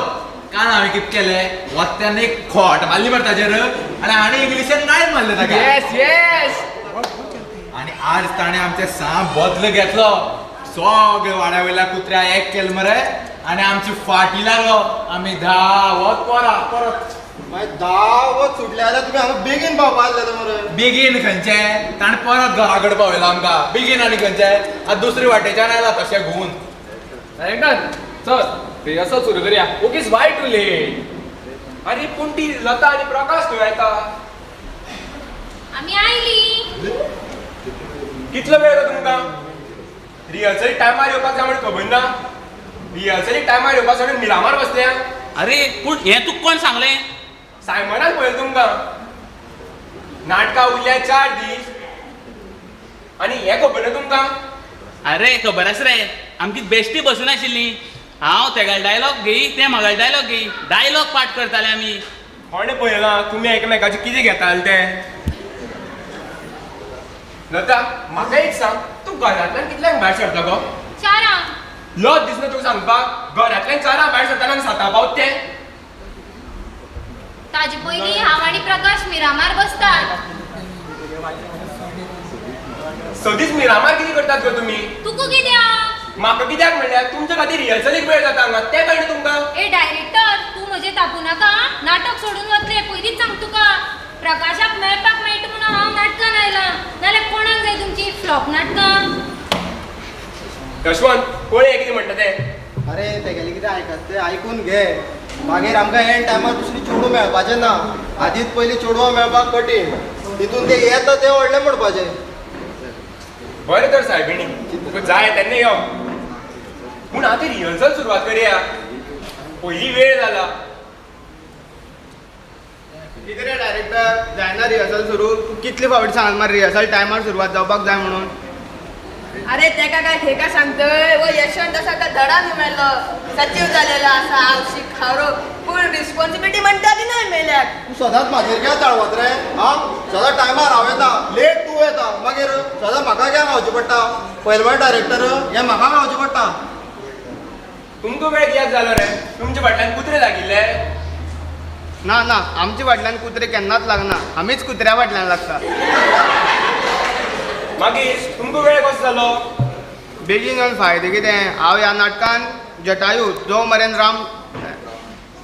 [SPEAKER 6] काल हांवें कितें केलें, वतना एक खोट मारली मरे ताजेर आनी हाणें इंग्लिशान गाळी मारले ताका.
[SPEAKER 7] येस येस.
[SPEAKER 6] आनी आज ताणें आमचे साम बदल घेतलो. सगळे वाड्या वयल्या कुत्र्या एक केले मरे आनी आमची फाटी लागलो. आमी धांवत परा परत.
[SPEAKER 4] मागीर धांवत सुटले जाल्यार तुमी हांगा बेगीन पावपा आसलेले मरे.
[SPEAKER 6] बेगीन खंयचे, ताणें परत घरा कडेन पावयलो आमकां. बेगीन आनी खंयचे, आतां दुसरे वाटेच्यान आयला तशें घुंवून.
[SPEAKER 7] डायरेक्टर चल रिहर्सल सुरू करया. Okay why too late?
[SPEAKER 11] अरे पूण ती लता आनी प्रकाश खंय येता?
[SPEAKER 8] आमी आयली.
[SPEAKER 11] कितलो वेळ जाता तुमकां? रिहर्सली टायमार येवपाक जाय म्हण खबर ना? रिहर्सली टायमार येवपा सोडून मिरामार बसल्या.
[SPEAKER 9] अरे पूण हें तुका कोण सांगलें?
[SPEAKER 11] सायमनान पळयलें तुमकां. नाटकां उरल्या 4 दीस आनी हें खबर ना तुमकां?
[SPEAKER 9] अरे खबर आसा रे, आमची बेश्टी बसून आशिल्ली. हांव तेगेलो डायलॉग घेई, तें म्हागेलो डायलॉग घेई, डायलॉग पाठ करताले आमी.
[SPEAKER 11] कोणें पळयलां तुमी एकामेकाचें कितें घेताले तें? लता म्हाका एक सांग, तूं घरांतल्यान कितल्यांक भायर सरता गो?
[SPEAKER 8] 4.
[SPEAKER 11] लज दिसना तुका सांगपाक? घरांतल्यान 4 भायर सरताना आनी 7 पावत तें?
[SPEAKER 8] ताजे पयलीं हांव आनी प्रकाश मिरामार बसतात.
[SPEAKER 11] सदींच मिरामार कितें करतात गो तुमी?
[SPEAKER 8] तुका कित्याक?
[SPEAKER 11] म्हाका कित्याक म्हणल्यार तुमच्या खातीर रिहर्सलीक वेळ जाता हांगा, तें कळना तुमकां?
[SPEAKER 8] ए डायरेक्टर, तूं म्हजें तापूं नाका. नाटक सोडून वतलें पयलींच सांग तुका. प्रकाशाक मेळपाक मेळटा म्हणून हांव नाटकान आयलां, नाल्यार कोणाक जाय तुमची फ्लॉप नाटकां?
[SPEAKER 11] यशवंत पळय कितें म्हणटा तें.
[SPEAKER 4] अरे तेगेलें कितें आयकता तें आयकून घे. मागीर आमकां एन टायमार दुसरी चेडूं मेळपाचें ना. आदींच पयलीं चेडवां मेळपाक कठीण, तितून तें येता तें व्हडलें म्हणपाचें.
[SPEAKER 11] बरें तर सायबिणी, तुका जाय तेन्ना यो. पूण आतां रिहर्सल सुरवात करया, पयलीं वेळ जाला.
[SPEAKER 2] कितें रे डायरेक्टर, जायना रिहर्सल सुरू? तूं कितले फावटी सांगला मरे रिहर्सल टायमार सुरवात जावपाक जाय म्हणून.
[SPEAKER 10] अरे तेका काय ठेका सांगतय वो यशवंत आसा का धडान मेलो सचीव जालेलो आसा आवशी खावरो, पूण रिस्पॉन्सिबिलिटी म्हणटा ती न्हय मेल्याक.
[SPEAKER 4] तूं सदांच म्हाजेर कित्याक चाळवत रे? आं, सदां टायमार हांव येता, लेट तूं येता, मागीर सदां म्हाका कित्याक खावचें पडटा? पयलें म्हळ्यार डायरेक्टर हें म्हाका खावचें पडटा.
[SPEAKER 11] तुमकां वेळ कित्याक जालो रे? तुमच्या फाटल्यान कुत्रे लागिल्ले?
[SPEAKER 2] ना ना, आमच्या फाटल्यान कुत्रे केन्नाच लागना, आमीच कुत्र्या फाटल्यान लागता.
[SPEAKER 11] मागीर तुमकां वेळ कसो जालो?
[SPEAKER 2] बेगीन येवन फायदो कितें? हांव ह्या नाटकान जटायू, जो मेरेन राम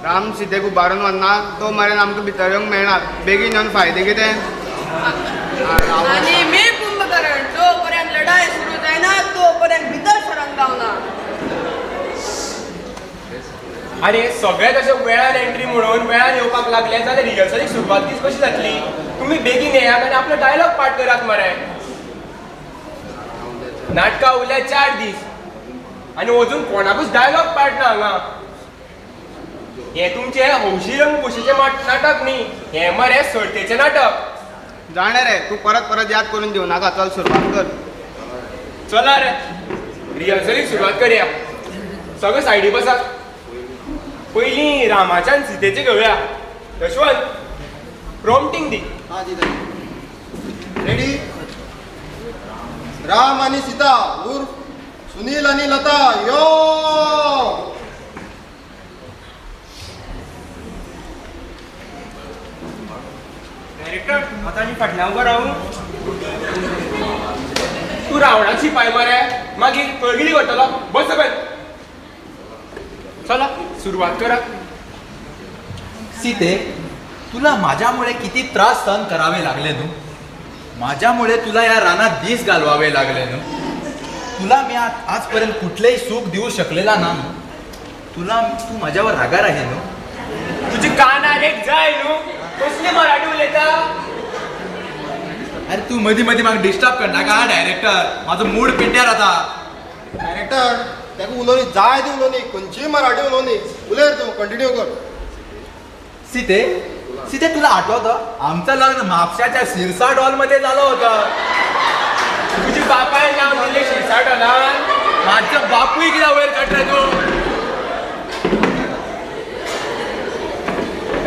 [SPEAKER 2] राम सितेक उबारून वचना तो मेरेन आमकां भितर येवंक मेळना. बेगीन येवन फायदो कितें?
[SPEAKER 10] आनी मी कुंभकर्ण, जो पर्यंत लढाई सुरू जायना तो पर्यंत भितर सरांक गावना.
[SPEAKER 11] आरे सगळे तशे वेळान एंट्री म्हणून वेळान येवपाक लागले जाल्यार रिहर्सलीक सुरवात दीस कशी जातली? तुमी बेगीन येयात आनी आपलो डायलॉग पाठ करात मरे. नाटकां उरल्या 4 दीस आनी अजून कोणाकूच डायलॉग पाठ ना हांगा. हें तुमचें हौशी रंगभूषेचें नाटक न्ही, हें मरे सर्तेचें नाटक.
[SPEAKER 2] जाणा रे, तूं परत परत याद करून दिवं नाका. चल सुरवात कर.
[SPEAKER 11] चला रे, रिहर्सलीक सुरवात करया. सगळे सायडी बसात. पयलीं रामाच्यान सीतेचें घेवया. यशवंत, प्रॉम्प्टींग दी.
[SPEAKER 4] हां दी. रेडी? राम आनी सीता उर्फ सुनील आनी लता यो.
[SPEAKER 2] डायरेक्टर, आतां आनी फाटल्यान उबो रावूं?
[SPEAKER 11] तूं रावणाक शिपाय मरे, मागीर खंय कितें करतलो? बस सकयल. चला सुरवात करा.
[SPEAKER 6] सीते, तुला माझ्यामुळे किती त्रास सहन करावे लागले न्हू? माझ्यामुळे तुला या रानात दीस घालवावे लागले न्हू? तुला मी आजपर्यंत कुठलेही सुख देऊ शकलेला ना न्हू? तुला तू माझ्यावर रागार आहे न्हू?
[SPEAKER 11] तुजी कानार एक जाय न्हू, कसली मराठी उलयता?
[SPEAKER 6] अरे तू मधी मधी म्हाका डिस्टर्ब करनाका डायरेक्टर, म्हाजो मूड पिड्ड्यार जाता.
[SPEAKER 4] डायरेक्टर, ताका उलोवनी जाय ती उलोवनी, खंयचीय मराठी उलोवनी. उलय तूं, कंटिन्यू कर.
[SPEAKER 6] सीते, सीते तुला आठवतं आमचं लग्न म्हापशाच्या सिरसाट हॉलमध्ये झालं होतं?
[SPEAKER 11] तुजी बापायन नांव दिलें शिरसाट हॉलान?
[SPEAKER 6] माझं बापूय कित्याक वयर काडटा तूं?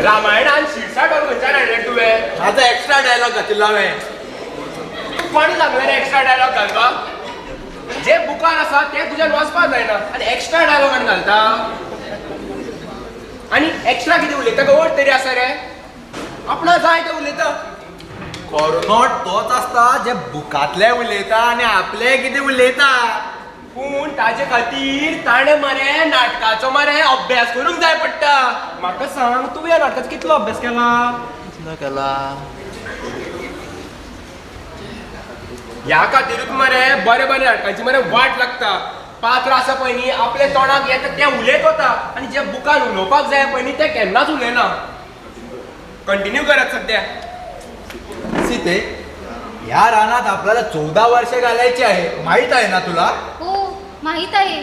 [SPEAKER 11] रामायणान शिरसाट हॉल खंयच्यान हाडलें तुवें?
[SPEAKER 6] माझा एक्स्ट्रा डायलॉग घातिल्लो हांवें.
[SPEAKER 11] कोण सांगलें रे एक्स्ट्रा डायलॉग घालपाक? जे बुकार आसा तें तुज्यान वाचपाक जायना आनी एक्स्ट्रा डायलॉग आनी घालता. आनी एक्स्ट्रा कितें उलयता का अर्थ तरी आसा रे? आपणा जाय तें उलयता.
[SPEAKER 6] कोरोनोट तोच आसता जे बुकांतले उलयता आनी आपले कितें उलयता.
[SPEAKER 11] पूण ताजे खातीर ताणें मरे नाटकाचो मरे अभ्यास करूंक जाय पडटा. म्हाका सांग, तूं ह्या नाटकाचो कितलो अभ्यास केला?
[SPEAKER 6] कितलो केला?
[SPEAKER 11] ह्या खातीरूच मरे बरे बरे नाटकांची मरे वाट लागता. पात्र आसा पळय न्ही, आपल्या तोंडाक येता तें उलयत वता आनी जे बुकान उलोवपाक जाय पळय न्ही तें केन्नाच उलयना. कंटिन्यू करात सद्या.
[SPEAKER 6] सीते, ह्या रानात आपल्याला 14 वर्षे घालायची आहे, माहित आहे ना तुला?
[SPEAKER 8] हो माहित आहे.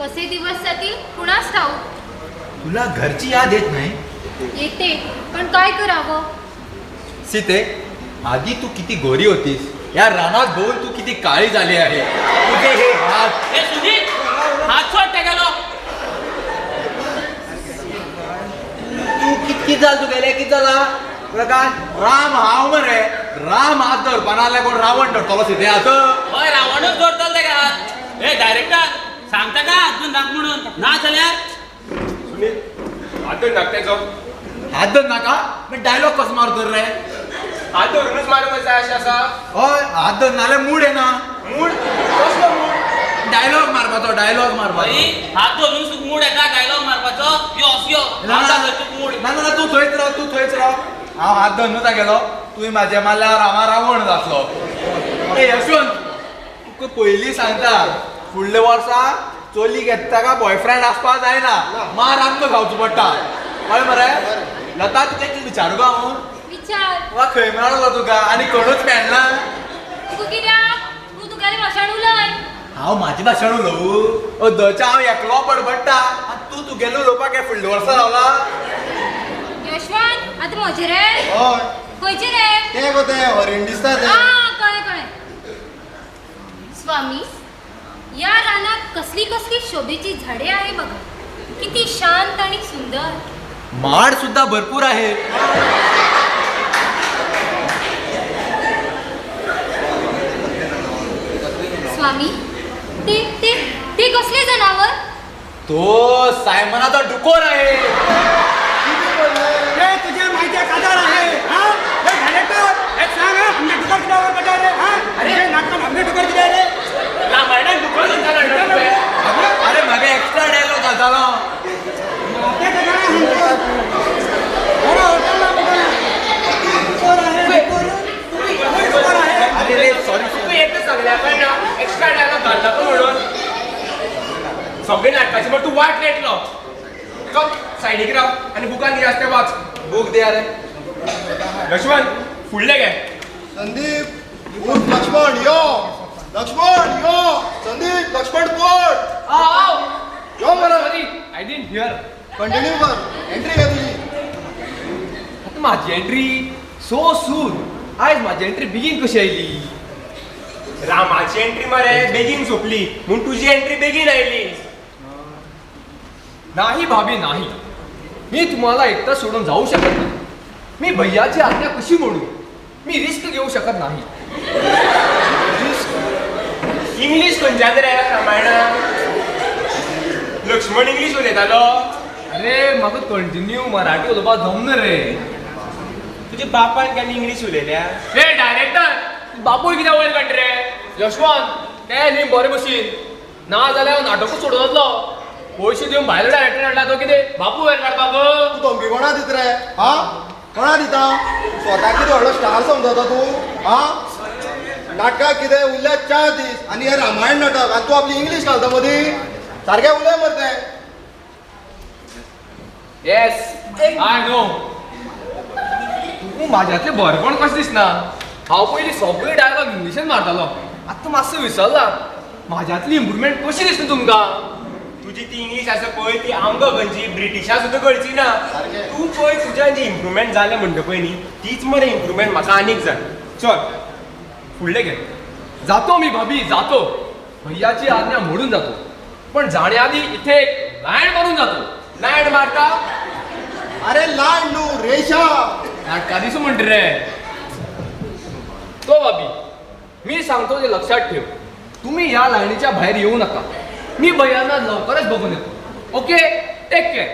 [SPEAKER 8] कसे दिवस जातील कुणास ठाऊक.
[SPEAKER 6] तुला घरची याद येत नाही?
[SPEAKER 8] येते, पण काय करावं?
[SPEAKER 6] सीते, आधी तू किती गोरी होतीस, या रानात भोवून तू किती काळी झाली आहे. तुझे हे हात.
[SPEAKER 9] ए सुधीर, हात सोड तेगेलो.
[SPEAKER 6] तू कितकी जाल तुगेले? कित जाला प्रकाश? राम हांव मरे, राम हात धरपा नाजाल्यार कोण रावण धरतलो सीते हात?
[SPEAKER 9] हय, रावणूच धरतलो तेका हात. ए डायरेक्टर, सांगता का हात धरून नाक म्हणून, ना जाल्यार
[SPEAKER 11] सुनील, हात धर नाक तेजो.
[SPEAKER 6] हात धर नाका? मागीर डायलॉग कसो मारतो रे?
[SPEAKER 11] हात धरूनच मारूंक जाय अशें आसा?
[SPEAKER 6] हय, हात धर नाजाल्यार मूड येना.
[SPEAKER 11] मूड? कसलो मूड?
[SPEAKER 6] डायलॉग मारपाचो, डायलॉग मारपाचो.
[SPEAKER 9] हात धरून तुका मूड येता डायलॉग मारपाचो? यो यो,
[SPEAKER 6] ना
[SPEAKER 9] हात धर तुका मूड.
[SPEAKER 6] ना ना, तूं थंयच राव, तूं थंयच राव. हांव हात धरनूच गेलो, तुवें म्हाजे मारल्यार हांव रावण जातलो. ए यशवंत, तुका पयलीं सांगता, फुडल्या वर्सा चोली घेता का बॉयफ्रेंड आसपाक जायना, मार आमकां खावचो पडटा. कळ्ळें मरे? लता, तुका एक विचारू का हांव?
[SPEAKER 8] विचार.
[SPEAKER 6] वा खंय मेळ्ळो तुका आनी कोणूच मेळना?
[SPEAKER 8] तुका कित्याक? तूं तुगेलें भाशण उलय.
[SPEAKER 6] हांव म्हाजें भाशण उलोवं? अदच्या हांव एकलो बडबडटा आनी तूं तुगेलें उलोवपाक हे फुडल्या वर्सा रावला?
[SPEAKER 8] यशवंत, आतां म्हजें रे.
[SPEAKER 4] हय.
[SPEAKER 8] खंयचे रे?
[SPEAKER 4] ते गो ते हरीण दिसता ते.
[SPEAKER 8] हा, कळ्ळें कळ्ळें. स्वामी, या रानात कसली कसली शोभेची झाडे आहे बघा, किती शांत आणि सुंदर.
[SPEAKER 6] माड सुद्धा भरपूर आहे.
[SPEAKER 8] स्वामी, ते ते ते कसले जनावर?
[SPEAKER 6] तो सायमनाचा डुकोर आहे.
[SPEAKER 5] हे तुझ्या माहिती कादार आहे. हा, हे डायरेक्टर, हे सांग हा, आमच्या डुकर कित्यावर कटार रे? हा, अरे नाटकान आमच्या डुकर कित्यावर रे?
[SPEAKER 11] रामायणाक दुखोर घालता तुवें.
[SPEAKER 6] अरे म्हाका एक्स्ट्रा डायलॉग घालतालो.
[SPEAKER 5] ते कशाला सांगतो? बरं, हॉटेलला बघा. डुकर आहे, डुकर. डुकर आहे.
[SPEAKER 6] अरे रे सॉरी.
[SPEAKER 11] तुका एकच सांगल्या काय ना, एक्स्ट्रा डायलॉग घालता तूं म्हणून सगळे नाटकाची पण तूं वाट लायतलो. चल सायडीक राव आनी बुकान कितें आसा तें वाच.
[SPEAKER 6] बूक दे अरे.
[SPEAKER 11] यशवंत, फुडलें घे.
[SPEAKER 4] संदीप उठ, लक्ष्मण यो, लक्ष्मण यो, संदीप लक्ष्मण कोण यो मरा.
[SPEAKER 7] Sorry, I didn't hear.
[SPEAKER 4] Continue कर, एंट्री घे तुझी.
[SPEAKER 7] आता माझी एंट्री सो सून. आयज माझी एंट्री बेगीन कशी आयली?
[SPEAKER 11] रामाची एंट्री मरे बेगीन सोंपली म्हूण तुजी एंट्री बेगीन आयली.
[SPEAKER 7] नाही भाभी नाही, मी तुम्हाला एकटा सोडून जाऊ शकत नाही. मी भैयाची आज्ञा कशी मोडू? मी रिस्क घेऊ शकत नाही.
[SPEAKER 11] इंग्लीश खंयच्यान रे रामायणाक? लक्ष्मण इंग्लीश उलयतालो?
[SPEAKER 7] अरे म्हाका कंटिन्यू मराठी उलोवपाक जमना रे.
[SPEAKER 11] तुज्या बापान केन्ना इंग्लीश उलयल्या?
[SPEAKER 7] ए डायरेक्टर, बापूय कित्याक वयर काडटा रे? यशवंत, ते न्ही बरे भशेन, ना जाल्यार हांव नाटकूच सोडून वतलो. पयशे दिवन भायलो डायरेक्टर हाडला तो कितें बापूय वयर काडपाक?
[SPEAKER 4] तूं धमकी कोणा दित रे? हा, कोणा दिता? स्वताक कितें व्हडलो स्टार समजता तूं? हा, नाटकाक कितें उरल्या 4 दीस आनी हें रामायण नाटक आनी तूं आपली इंग्लीश घालता मदीं. सारकें उलय मरे तें.
[SPEAKER 7] Yes, I know. तूं म्हाज्यांतलें बरेपण कशें दिसना? हांव पयलीं सगळे डायलॉग इंग्लिशीन मारतालो, आतां मातसो विसरला. म्हाज्यांतली इम्प्रुवमेंट कशी दिसना तुमकां?
[SPEAKER 11] तुजी ती इंग्लीश आसा पळय ती आमकां खंयची ब्रिटिशां सुद्दां कळची ना. तूं पळय तुज्या जी इम्प्रुवमेंट जालें म्हणटा पळय न्ही, तीच मरे इम्प्रुवमेंट म्हाका आनीक जाय. चल फुडलें घे.
[SPEAKER 7] जातो मी भाभी, जातो. भैयाची आज्ञा मोडून जातो, पण जाण्या आधी इथे एक लायन मारून जातो.
[SPEAKER 11] लायन मारता?
[SPEAKER 4] अरे लायन न्हू, रेशा.
[SPEAKER 7] नाटका दिसू म्हणटा रे तो. भाभी, मी सांगतो ते लक्षात ठेव. तुम्ही या लायनीच्या भायर येऊ नका. मी भैयांना लवकरच बघून येतो. Okay, take care.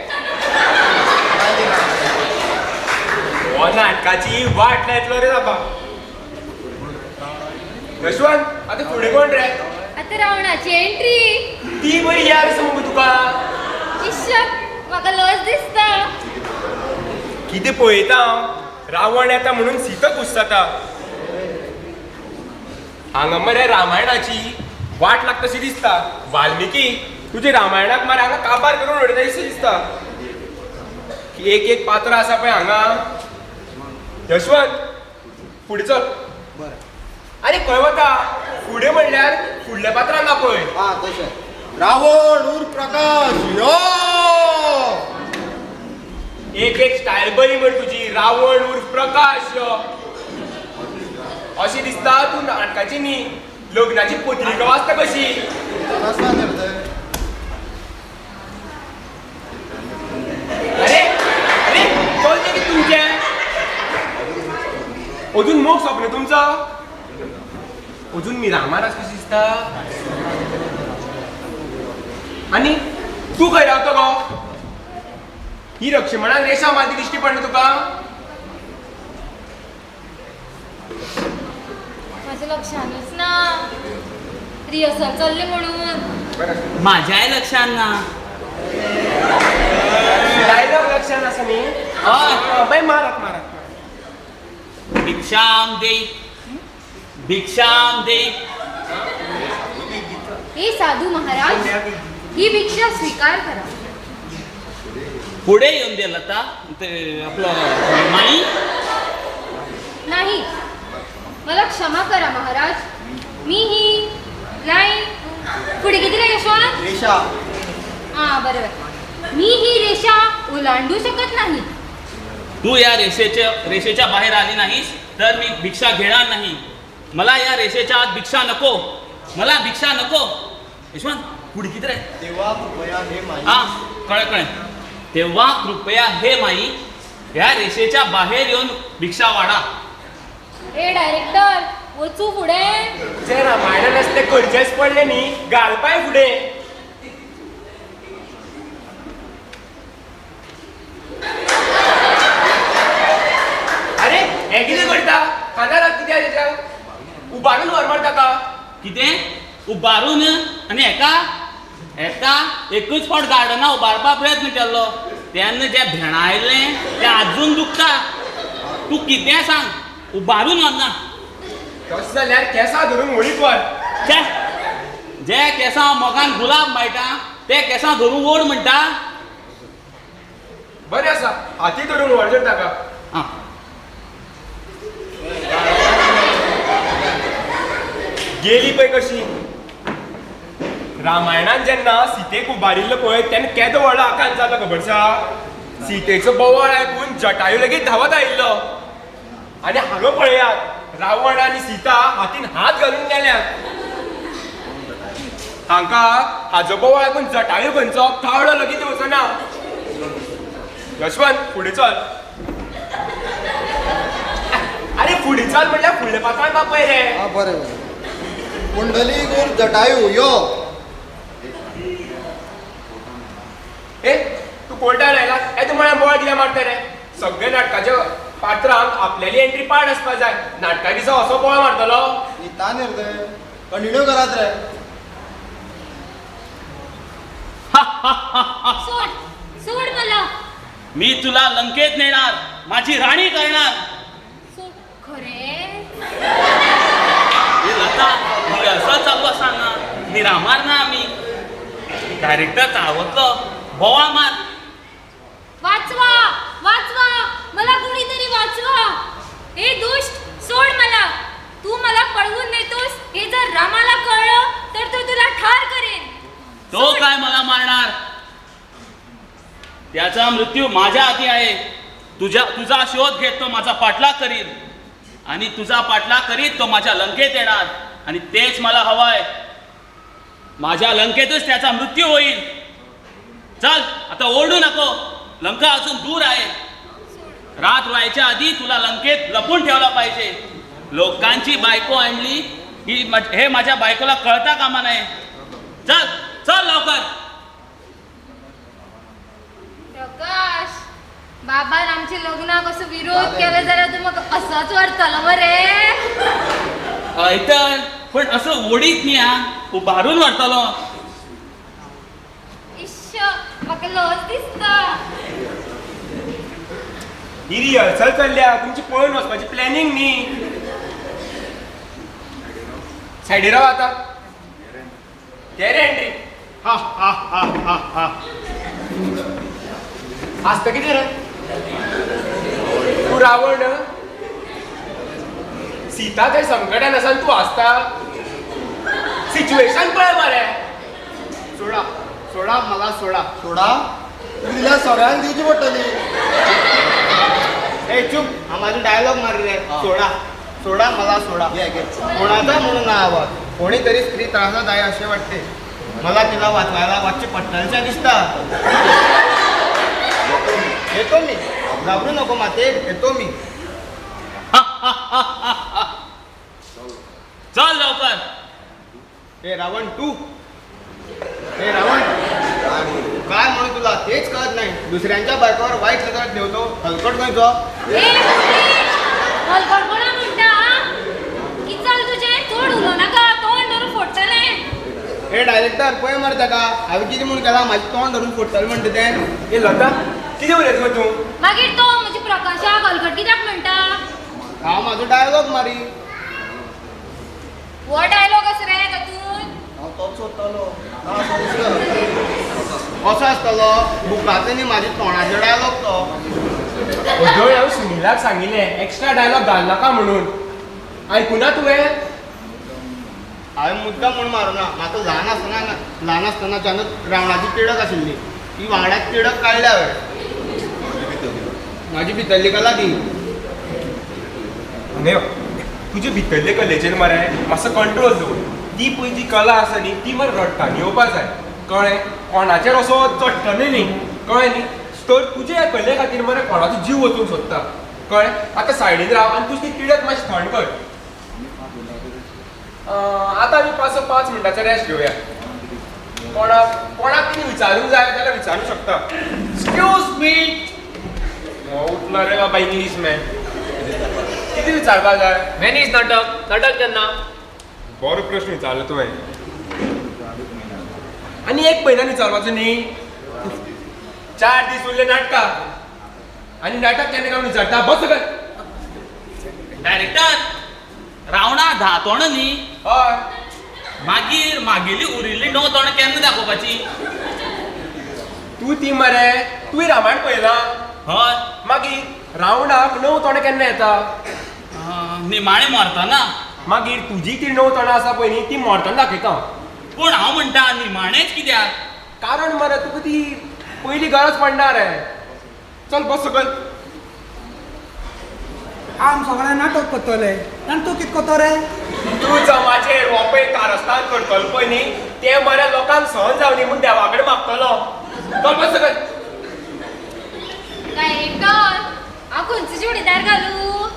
[SPEAKER 11] हो नाटकाची वाट लायतलो रे बाबा. यशवंत, आतां फुडें कोण रे?
[SPEAKER 8] आता रावणाची एंट्री.
[SPEAKER 11] ती बरी याद आसा मगो तुका.
[SPEAKER 8] इश्श, म्हाका लज दिसता.
[SPEAKER 11] कितें पळयता हांव, रावण येता म्हणून सीता खूश जाता. हांगा मरे रामायणाची वाट लागता शी दिसता. वाल्मिकी, तुजे रामायणाक मरे हांगा काबार करून उडयता अशें दिसता. एक एक पात्र आसा पळय हांगा. यशवंत, फुडें चल.
[SPEAKER 4] बरें.
[SPEAKER 11] आरे खंय वता? फुडें म्हणल्यार फुडल्या पात्रांक आपय.
[SPEAKER 4] हा, तशें. रावण उर प्रकाश यो.
[SPEAKER 11] एक एक स्टायल बरी मरे तुजी. रावण उर्फ प्रकाश यो. अशें दिसता तूं नाटकाची न्ही, लग्नाची पत्रिका वाचता कशी.
[SPEAKER 4] आसता न्ही रे तें.
[SPEAKER 11] अरे अरे चलचें कितें तुमचें? अजून मोग सोंपना तुमचो? अजून मिरामार आसा कशी दिसता. आनी तूं खंय रावता गो? ही लक्ष्मणान रेशा मारती दिश्टी पडना तुका?
[SPEAKER 8] माझ्या लक्षानच ना, रिहर्सल चल्ले म्हणून.
[SPEAKER 9] माझ्याय लक्षात ना.
[SPEAKER 11] डायलॉग लक्षात आसा न्ही?
[SPEAKER 9] हय.
[SPEAKER 11] बाय मारात मारात.
[SPEAKER 9] भिक्षाम देई, भिक्षाम देई.
[SPEAKER 8] हे साधू महाराज, ही भिक्षा स्वीकार करा.
[SPEAKER 9] पुढे येऊन दे लता, ते आपलं माई.
[SPEAKER 8] नाही, मला क्षमा करा महाराज, मी ही लाईन पुढे किती रे यशवंत?
[SPEAKER 4] रेषा.
[SPEAKER 8] हां बरोबर. मी ही रेषा ओलांडू शकत नाही.
[SPEAKER 9] तू या रेषेच्या बाहेर आली नाहीस तर मी भिक्षा घेणार नाही. मला या रेषेच्या आत भिक्षा नको, मला भिक्षा नको. यशवंत पुढे किती रे?
[SPEAKER 4] तेव्हा कृपया हे माई.
[SPEAKER 9] हा, कळे कळे. तेव्हा कृपया हे माई या रेषेच्या बाहेर येऊन भिक्षा वाढा.
[SPEAKER 8] ए डायरेक्टर, वचू फुडें.
[SPEAKER 11] जे रामायणान आसा तें करचेंच पडलें न्ही, घालपाय फुडें. अरे हें कितें करता? खांदार हात कित्याक तेच्या? उबारून व्हर मरे ताका.
[SPEAKER 9] कितें उबारून? आनी हेका हेका एकूच फावट गार्डना उबारपा प्रयत्न केल्लो तेन्ना जें भेणां आयलें तें आजून दुखता. तूं कितें सांग, उबारून व्हरना.
[SPEAKER 11] तशें जाल्यार केंसां धरून ओडीत व्हर.
[SPEAKER 9] छे, जे केंसां मोगान गुलाब माळटा ते केंसां धरून ओड म्हणटा.
[SPEAKER 11] बरें आसा, हाती धरून व्हर तर ताका.
[SPEAKER 9] आं,
[SPEAKER 11] गेली पळय कशी. रामायणान जेन्ना सीतेक उबारिल्लो पळय तेन्ना केदो व्हडलो आकांत जालो खबर आसा. सीतेचो बोवाळ आयकून जटायू लेगीत धांवत आयिल्लो. आनी हांगा पळयात, रावण आनी सीता हातीन हात घालून गेल्यात. हांकां हाजो बोवाळ आयकून जटायू खंयचो कावळो लेगीत वचना. यशवंत फुडें चल. अरे फुडें चल म्हणल्यार फुडल्या पात्रान बापय रे.
[SPEAKER 4] हा बरें बरें. पुंडलीक उर्फ जटायू यो.
[SPEAKER 11] ए तूं कोर्टार आयला, ए तूं म्हळ्यार बोवाळ कित्याक मारता रे? सगळे नाटकाच्या पात्रांक आपल्याली एंट्री पाड आसपा जाय. नाटका दिसा असो बोवाळ मारतलो.
[SPEAKER 4] न्हिदता न्ही रे, कंटिन्यू करात रे.
[SPEAKER 8] सोड सोड मला.
[SPEAKER 9] मी तुला लंकेत नेणार, माझी राणी करणार.
[SPEAKER 8] सोड. खरें?
[SPEAKER 9] हे लता, रिहर्सल चालू आसा हांगा, निरामार ना आमी. डायरेक्टर चाळवतलो, बोवाळ मार.
[SPEAKER 8] वाचवा वाचवा मला, कोणीतरी वाचवा. हे दुष्ट, सोड मला. तू मला पळवून नेतोस हे जर रामाला कळलं तर तो तुला ठार करेल.
[SPEAKER 9] तो काय मला मारणार? त्याचा मृत्यू माझ्या हाती आहे. तुझा शोध घेत तो माझा पाठलाग करील आणि तुझा पाठलाग करीत तो माझ्या लंकेत येणार आणि तेच मला हवंय. माझ्या लंकेतच त्याचा मृत्यू होईल. चल आता ओरडू नको, लंका अजून दूर आहे. रात व्हायच्या आधी तुला लंकेत लपून ठेवला पाहिजे. लोकांची बायको आणली ही हे माझ्या बायकोला कळता कामा नये. चल चल लवकर.
[SPEAKER 8] प्रकाश, बाबान आमच्या लग्नाक असो विरोध केलो जाल्यार तूं म्हाका असोच व्हरतलो मरे.
[SPEAKER 9] हय तर, पण असं ओडीत न्ही आं, उबारून व्हरतलो.
[SPEAKER 8] इश्श, म्हाका लज दिसता.
[SPEAKER 11] ही रिहर्सल चल्ल्या, तुमची पळून वचपाची प्लॅनिंग न्ही. सायडीर राव आतां. घे रे एंट्री.
[SPEAKER 2] हा हा हा हा हा.
[SPEAKER 11] हांसता कितें रे तूं? रावण सीता थंय संकटान आसा आनी तूं हांसता. सिच्युएशन पळय मरे.
[SPEAKER 2] सोडा सोडा मला सोडा.
[SPEAKER 4] सोडा तुका दिल्यार सगळ्यांक दिवची पडटली.
[SPEAKER 2] ए चूप, हा माझा डायलॉग मार रे. सोडा सोडा मला सोडा.
[SPEAKER 4] घे घे.
[SPEAKER 2] कोणाचा म्हणून ना आवाज. कोणीतरी स्त्री त्रासात आहे असे वाटते. मला तिला वाचवायला वाचचे पडटलशें दिसता. येतो मी, घाबरू नको माते, येतो मी.
[SPEAKER 9] चल लवकर.
[SPEAKER 2] हे रावण तू, हे रावण काय म्हणू तुला तेच कळत नाही. दुसऱ्यांच्या बायकोवर वाईट नजर ठेवतो, हलकट खंयचो.
[SPEAKER 8] ए हलकटपणा म्हणटा कितें जालें तुजें? चड उलोवं नाका, तोंड धरून फोडटलें.
[SPEAKER 2] हे डायरेक्टर पळय मरे ताका, हांवें कितें म्हूण केलां? म्हाजें तोंड धरून फोडटलें म्हणटा तें.
[SPEAKER 11] ए लता, कितें उलयता गो तूं?
[SPEAKER 8] मागीर तो म्हजे प्रकाशाक हलकट कित्याक म्हणटा?
[SPEAKER 2] हांव म्हाजो डायलॉग मारी.
[SPEAKER 8] हो डायलॉग आसा रे तातूंत.
[SPEAKER 4] हांव तोच सोदतालो. ना असो दिसता.
[SPEAKER 2] कसो आसतलो बुकाचो न्ही, म्हाज्या तोंडाचो डायलॉग तो.
[SPEAKER 11] अदय, हांव सुनीलाक सांगिल्लें एक्स्ट्रा डायलॉग घालनाका म्हणून, आयकुना तुवें?
[SPEAKER 2] हांवें मुद्दाम म्हूण मारुना. म्हाका ल्हान आसतनाच्यानूच रावणाची तिडक आशिल्ली, ती वांगडा तिडक काडल्या हांवें. म्हाजी भितरली कला ती.
[SPEAKER 11] हांगा यो. तुजे भितरले कलेचेर मरे मातसो कंट्रोल दवर. ती पळय जी कला आसा न्ही ती मरे रडटान येवपा जाय, कळ्ळें? कोणाचेर असो चडटलें न्ही, कळ्ळें न्ही? तर तुजे ह्या कले खातीर मरे कोणाचो जीव वचूंक सोदता, कळ्ळें? आतां सायडीन राव आनी तुजी ती तिडक मातशी थंड कर. आतां आमी पांच 5 मिनटाचो रेस्ट घेवया. कोणाक कोणाक कितें विचारूंक जाय जाल्यार विचारूंक शकता.
[SPEAKER 7] Excuse me.
[SPEAKER 11] उठलो रे बाबा इंग्लीश मॅन. कितें विचारपाक जाय?
[SPEAKER 7] वेन is नाटक? नाटक केन्ना?
[SPEAKER 11] बरो प्रश्न विचारलो तुवें. आनी एक म्हयन्यान विचारपाचो न्ही. 4 दीस उरले नाटकाक आनी नाटक केन्ना काय विचारता. बस कर.
[SPEAKER 9] डायरेक्टर, रावणा 10 तोंडां न्ही?
[SPEAKER 11] हय.
[SPEAKER 9] मागीर मागेली उरिल्ली 9 तोंडां केन्ना दाखोवपाची?
[SPEAKER 11] तूं ती मरे, तुवें रामायण पळयलां?
[SPEAKER 9] हय.
[SPEAKER 11] मागीर रावणाक 9 तोंडां केन्ना येता?
[SPEAKER 9] निमाणें मरतना.
[SPEAKER 11] मागीर तुजी ती 9 तोंडां आसा पळय न्ही, ती मरतना दाखयता.
[SPEAKER 9] पूण हांव म्हणटा निमाणेंच कित्याक?
[SPEAKER 11] कारण मरे तुका ती पयली गरज पडना रे. चल बस सकयल.
[SPEAKER 5] आम सगळें नाटक करतले आनी तूं कितें करतो रे?
[SPEAKER 11] तूं जमाचेर रोपे कारस्थान करतलो पळय न्ही, तें मरे लोकांक सहन जावनी म्हूण देवा कडेन मागतलो. चल बस सकयल.
[SPEAKER 8] डायरेक्टर, हांव खंयचो चुडीदार घालूं?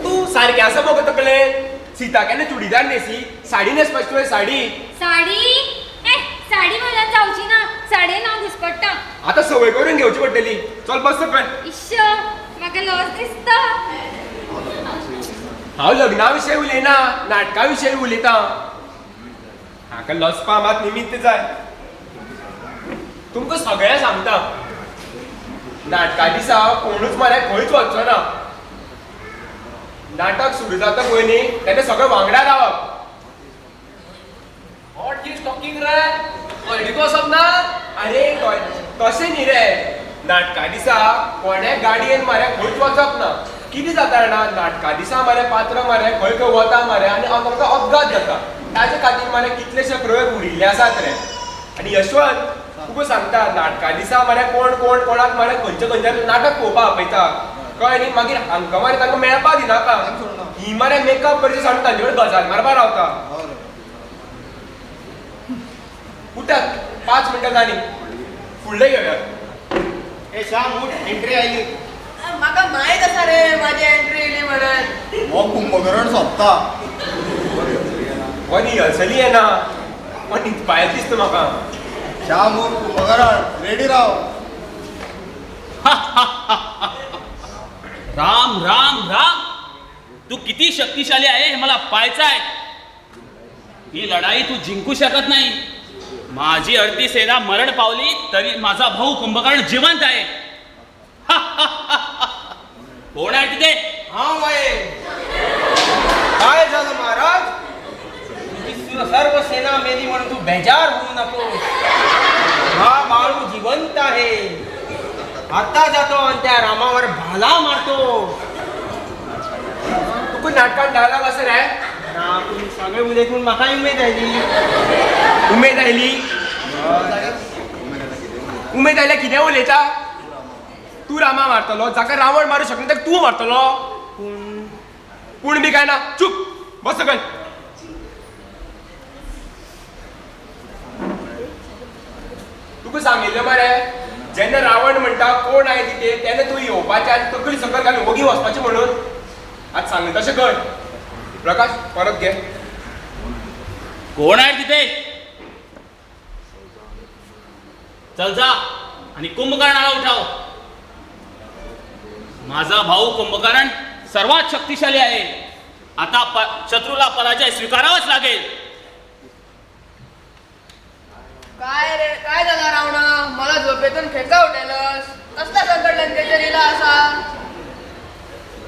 [SPEAKER 11] तूं सारकें आसा मगो तकलेन? सीता केन्ना चुडीदार न्हेसी? साडी न्हेसपाची तुवें. साडी?
[SPEAKER 8] साडी? ए, साडी म्हज्यान जावची ना. साडयेन हांव घुसपडटा.
[SPEAKER 11] आतां संवय करून घेवची पडटली. चल बस सकयल.
[SPEAKER 8] इश्श, म्हाका लज दिसता.
[SPEAKER 11] हांव लग्ना विशयी उलयना, नाटका विशयी उलयता. म्हाका लजपा मात निमित्त जाय. तुमकां सगळें सांगता, नाटका दिसा कोणूच मरे खंयच वचचो ना. नाटक सुरू जाता पळय न्ही तेन्ना सगळें वांगडा रावप.
[SPEAKER 7] What is talking रे? कळटी वचप ना?
[SPEAKER 11] आरे तशें न्ही रे, नाटका दिसा कोणे गाडयेन मरे खंयच वचप ना. कितें जाता जाणा, नाटका दिसा मरे पात्र मरे खंय खंय वता मरे आनी तांकां अपघात जाता. ताजे खातीर मरे कितलेशे प्रयोग उरिल्ले आसात रे. आनी यशवंत तुका सांगता, नाटका दिसा मरे कोण कोण कोणाक मरे खंयच्या खंयच्या नाटक पळोवपाक आपयता, कळ्ळें न्ही? मागीर हांकां मरे तांकां मेळपाक दिनाका. ही मरे मेकअप करचे सांगून तांचे कडेन गजाल मारपाक रावता. उठात, 5 मिनटां जालीं, फुडलें घेवया.
[SPEAKER 4] ए श्याम उठ, एंट्री आयली.
[SPEAKER 10] म्हाका मायत आसा रे म्हाजी एंट्री येयली म्हणून.
[SPEAKER 4] हो कुंभकर्ण सोंपता.
[SPEAKER 11] हो रिहर्सली येना, हो न्हिदपायत दिसता म्हाका.
[SPEAKER 4] श्याम उठ, कुंभकर्ण रेडी राव.
[SPEAKER 9] राम राम राम, तू किती शक्तिशाली आहे हे मला पाहायचं आहे. ही लढाई तू जिंकू शकत नाही. माझी अर्धी सेना मरण पावली तरी माझा भाऊ कुंभकर्ण जिवंत आहे. कोण आहे तिथे?
[SPEAKER 2] हांव आहे. काय झालं महाराज? तुझी सर्व सेना मेली म्हणून तू बेजार होऊ नको. हा बाळू जिवंत आहे. आता जातो आणि त्या रामावर भाला मारतो.
[SPEAKER 11] तुका नाटकान डायलॉग आसा रे?
[SPEAKER 2] ना, तुम्ही सगळे उलयत म्हणून म्हाकाय उमेद आयली.
[SPEAKER 11] उमेद आयली? उमेद आयल्या कितें उलयता? तूं रामा मारतलो, जाका रावण मारूं शकना ताका तूं मारतलो. पूण बी काय ना. चूप बस सकयल. तुका सांगिल्लें मरे, जेन्ना रावण म्हणटा कोण आहे तिथे तेन्ना तूं येवपाचें आनी तकली सकयल घालून वगी वचपाचें म्हणून. आज सांगलें तशें कर. प्रकाश परत घे.
[SPEAKER 9] कोण आहे तिथे? चल जा आणि कुंभकर्णाला उठाव. माझा भाऊ कुंभकर्ण सर्वात शक्तिशाली आहे. आता शत्रूला पराजय स्वीकारावाच लागेल.
[SPEAKER 10] काय रे, काय झालं रावणा? मला झोपेतून खेका उठेलस. कसला संकट लंकेचेर येयला आसा?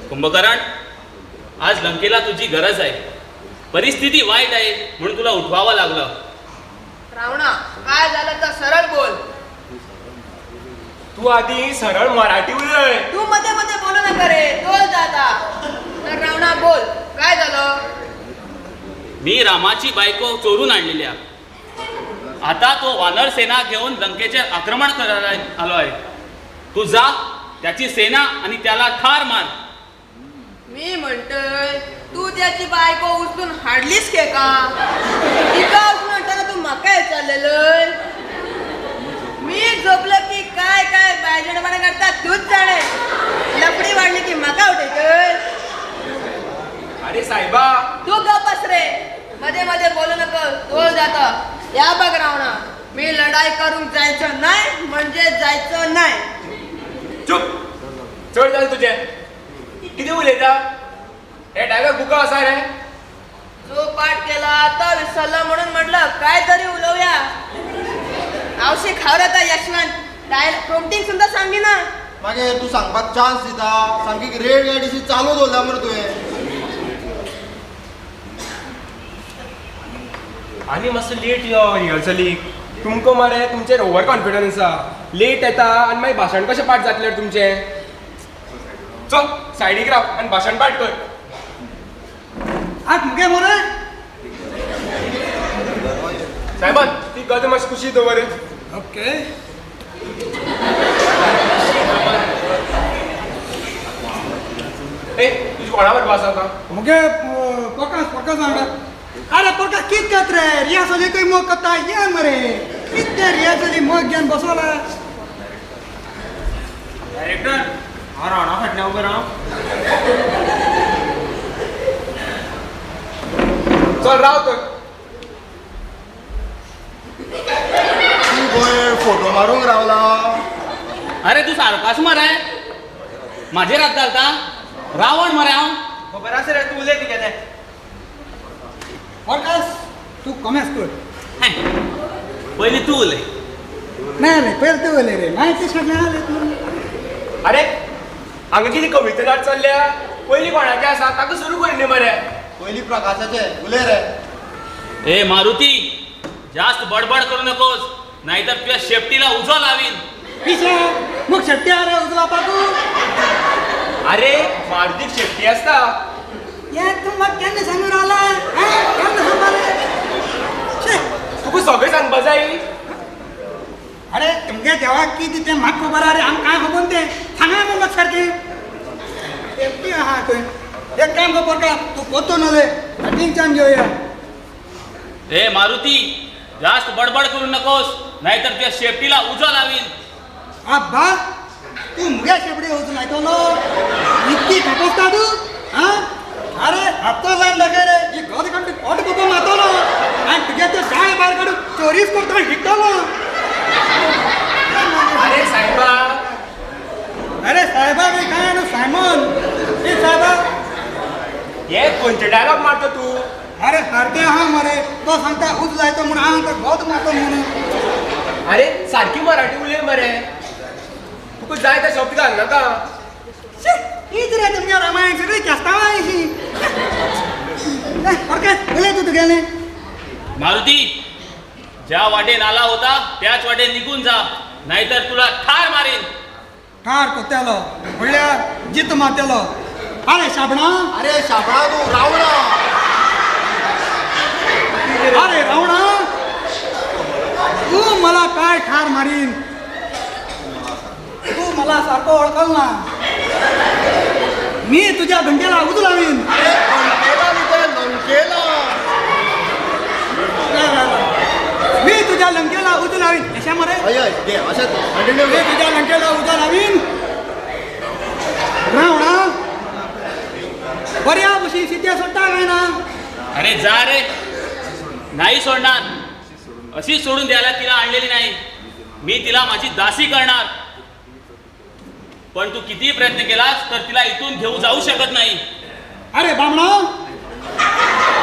[SPEAKER 9] कुंभकर्ण, आज लंकेला तुझी गरज आहे. परिस्थिती वाईट आहे म्हणून तुला उठवावं लागलं.
[SPEAKER 10] रावणा, काय झालं तर सरळ बोल.
[SPEAKER 11] तू आधी सरळ मराठी उलय.
[SPEAKER 10] तू मध्ये मध्ये बोलू नका रे, बोल जाता. तर रावणा बोल, काय झालं?
[SPEAKER 9] मी रामाची बायको चोरून आणलेली आहे. आता तो वानर सेना घेऊन लंकेचे आक्रमण करायला आलो आहे. तू जा त्याची सेना आणि त्याला ठार मार.
[SPEAKER 10] मी म्हणतोय तू त्याची बायको उचलून हाडलीस के का? तिका उचलून म्हणताना तू म्हाका विचारलेलं. मी झोपलो की काय काय बायजणपणा करता तूच जाणे. लफडी वाढली की म्हाका उठयतय.
[SPEAKER 11] अरे साहेबा,
[SPEAKER 10] तू गप बस रे, मध्ये मध्ये बोलू नको, तोल जाता. या बघ रावणा, मी लढाई करूंक जायचं नाही म्हणजे जायचं नाही.
[SPEAKER 11] चुप, चड जालें तुजें. कितें उलयता? हे डायलॉग बुका आसा रे.
[SPEAKER 10] जो पाठ केला तो विसरलो म्हणून म्हटलं काय तरी उलोवया. आवशी खावला यशवंत डायल प्रोम्प्टिंग सुद्धा सांगी ना.
[SPEAKER 4] मागीर तूं सांगपाक चान्स दिता, सामकी रेड गाडीशी चालू दवरल्या मरे तुवें.
[SPEAKER 11] आनी मातसो लेट यो रिहर्सलीक. तुमकां मरे तुमचेर ओवर कॉन्फिडन्स आसा. लेट येता आनी मागीर भाशण कशें पाठ जातलें रे तुमचें? चल सायडीक राव आनी भाशण पाठ कर.
[SPEAKER 5] आज मुगे मरे.
[SPEAKER 11] साहेबान ती गज मातशी कुशी दवर.
[SPEAKER 5] ओके.
[SPEAKER 11] ए, तुजी कोणा बरोबर आसा आतां?
[SPEAKER 5] मुगे प्रकाश, प्रकाश वांगडा. अरे प्रकाश कित करत रे? रियासली मोग करता ये मरे. कित ते रियासली मोग घेवन बसवला.
[SPEAKER 2] डायरेक्टर, हांव रावणा फाटल्यान उबो राव.
[SPEAKER 11] चल राव तर.
[SPEAKER 4] तूं खंय फोटो मारूंक रावला?
[SPEAKER 9] अरे तू सारको आसा मरे, म्हाजेर हात घालता? रावण मरे हांव.
[SPEAKER 2] खबर आसा रे, तूं उलय तुगेलें.
[SPEAKER 5] प्रकाश तूं कमेस कर.
[SPEAKER 9] पयलीं तूं उलय.
[SPEAKER 5] ना रे, पयलीं तूं उलय रे, मागीर तें सगळें आलें.
[SPEAKER 11] अरे हांगा कितें कविता नाच चल्ल्या? पयलीं कोणाचें आसा ताका सुरू करिल्लें मरे.
[SPEAKER 4] पयलीं प्रकाशाचें उलय रे.
[SPEAKER 9] ए मारुती, जास्त बडबड करू नकोस, नाहीतर तुझ्या शेपटीला उजो लावीन.
[SPEAKER 5] पिशा, मुग शेपटी आहा रे उजो लावपाकू?
[SPEAKER 11] अरे मारुतीक शेपटी आसता.
[SPEAKER 5] हे तूं म्हाका केन्ना सांगून रावला? केन्ना सांगपा रे?
[SPEAKER 11] तुका सगळें सांगपा जाय.
[SPEAKER 5] अरे तुमगे देवाक कितें तें म्हाका खबर आहा रे, आमकां कांय खबर तें सांगा मग म्हाका सारकें. शेपटी आहा खंय. एक काम कर प्रकाश, तूं परतून उलय, थिंगच्यान घेवया.
[SPEAKER 9] ए मारुती, जास्त बडबड करू नकोस, नाहीतर तुझ्या शेपटीला उजो लावीन.
[SPEAKER 5] आब्बा, तूं मुगे शेपडी वचून लायतलो? इतकी कपसता तूं? आं? अरे हप्तो जावन दाखय रे, ही गद काडून पोट कोपो मारतलो आनी तुगे ते दाळ भायर काडून चोरीच करता विकतलो.
[SPEAKER 11] अरे साहेबा.
[SPEAKER 5] अरे साहेबा बी काय न्हू सायमन. ए साहेबा,
[SPEAKER 11] हे खंयचे डायलॉग मारता तूं?
[SPEAKER 5] अरे सारकें आहा मरे, तो सांगता उज लायतो म्हणून, हांव सांगता गोद मारतो म्हणून.
[SPEAKER 11] अरे सारकी मराठी उलय मरे, तुका जाय ते शब्द घालनाका.
[SPEAKER 5] हीच रे तुमगे रामायण सगळी केस्तांवां अशी. प्रकाश उलय तूं तुगेलें.
[SPEAKER 9] मारुती, ज्या वाटेन आला होता त्याच वाटेन निघून जा, नाहीतर तुला ठार मारीन.
[SPEAKER 5] ठार कोत्यालो म्हणल्यार जित मारतलो. अरे शाबणा.
[SPEAKER 4] अरे शाबणा तूं रावणा.
[SPEAKER 5] अरे रावणा, तू मला काय ठार मारीन? तू मला सारखो वळखल ना. मी तुझ्या घंटेला उजू लावीन.
[SPEAKER 4] अरे लंकेला न्ही तें, लंकेला.
[SPEAKER 5] मी तुझ्या लंकेला उजू लावीन. अशें मरे?
[SPEAKER 4] हय हय, घे अशें कंटिन्यू
[SPEAKER 5] मी तुझ्या लंकेला उजो लावीन. रावणा, बऱ्या भशेन सिद्ध्या सोडटा काय ना?
[SPEAKER 9] अरे जा रे, नाही सोडणार. अशी सोडून द्यायला तिला आणलेली नाही. मी तिला माझी दासी करणार. पण तू किती प्रयत्न केलास तर तिला इथून घेऊ जाऊ शकत नाही.
[SPEAKER 5] अरे बामणा.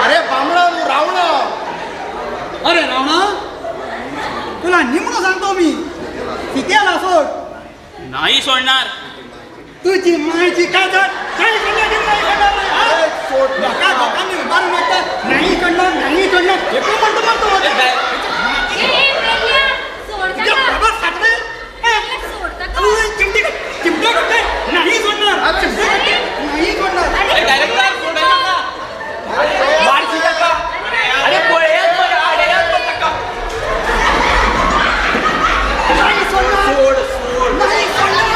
[SPEAKER 4] अरे बामणा तूं रावणा.
[SPEAKER 5] अरे रावणा, तुला निमणो सांगतो मी, सीतेला सोड.
[SPEAKER 9] नाही सोडणार.
[SPEAKER 5] तुझी मायची काय काय नाही सोडणार. लोकां लोकांनी उभारून वाटतं नाही सोडणार, नाही सोडणार. हे कोण म्हणतो म्हणतो. चिमटे चिमटे करते. नाही सोडणार, नाही सोडणार.
[SPEAKER 11] अरे पळयात मरे, आडयात मरे ताका.
[SPEAKER 5] नाही सोडणार, नाही सोडणार.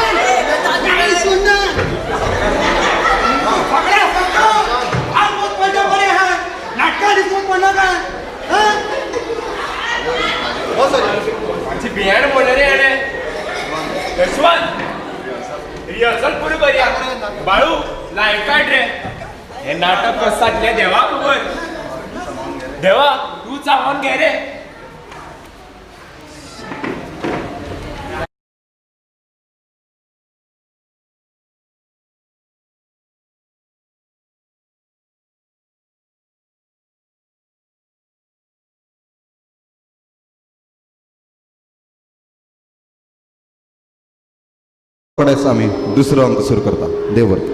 [SPEAKER 11] बाळू लायट काड रे. हे नाटक कसं जातलें देवा खबर. देवा तूं सांगून घे रे.
[SPEAKER 3] कडेच आमी दुसरो अंक सुरू करता. देव बरें.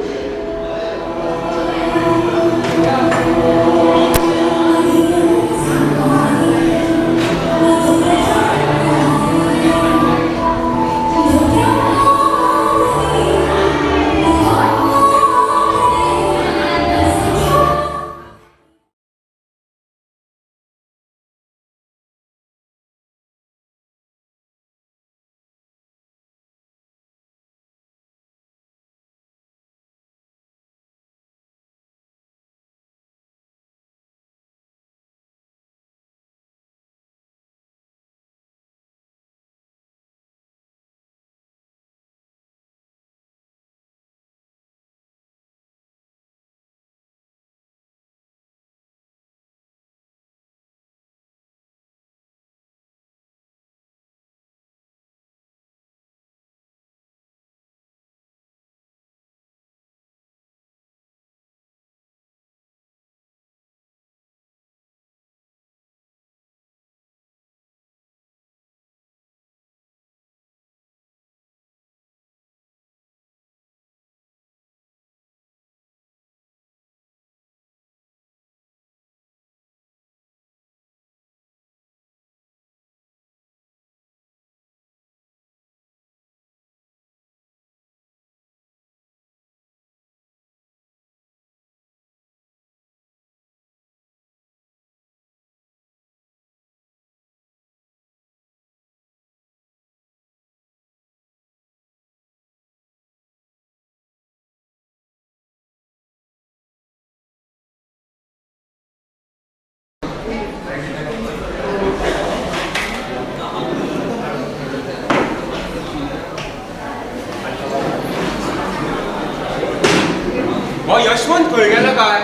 [SPEAKER 11] हो यशवंत खंय गेलो काय?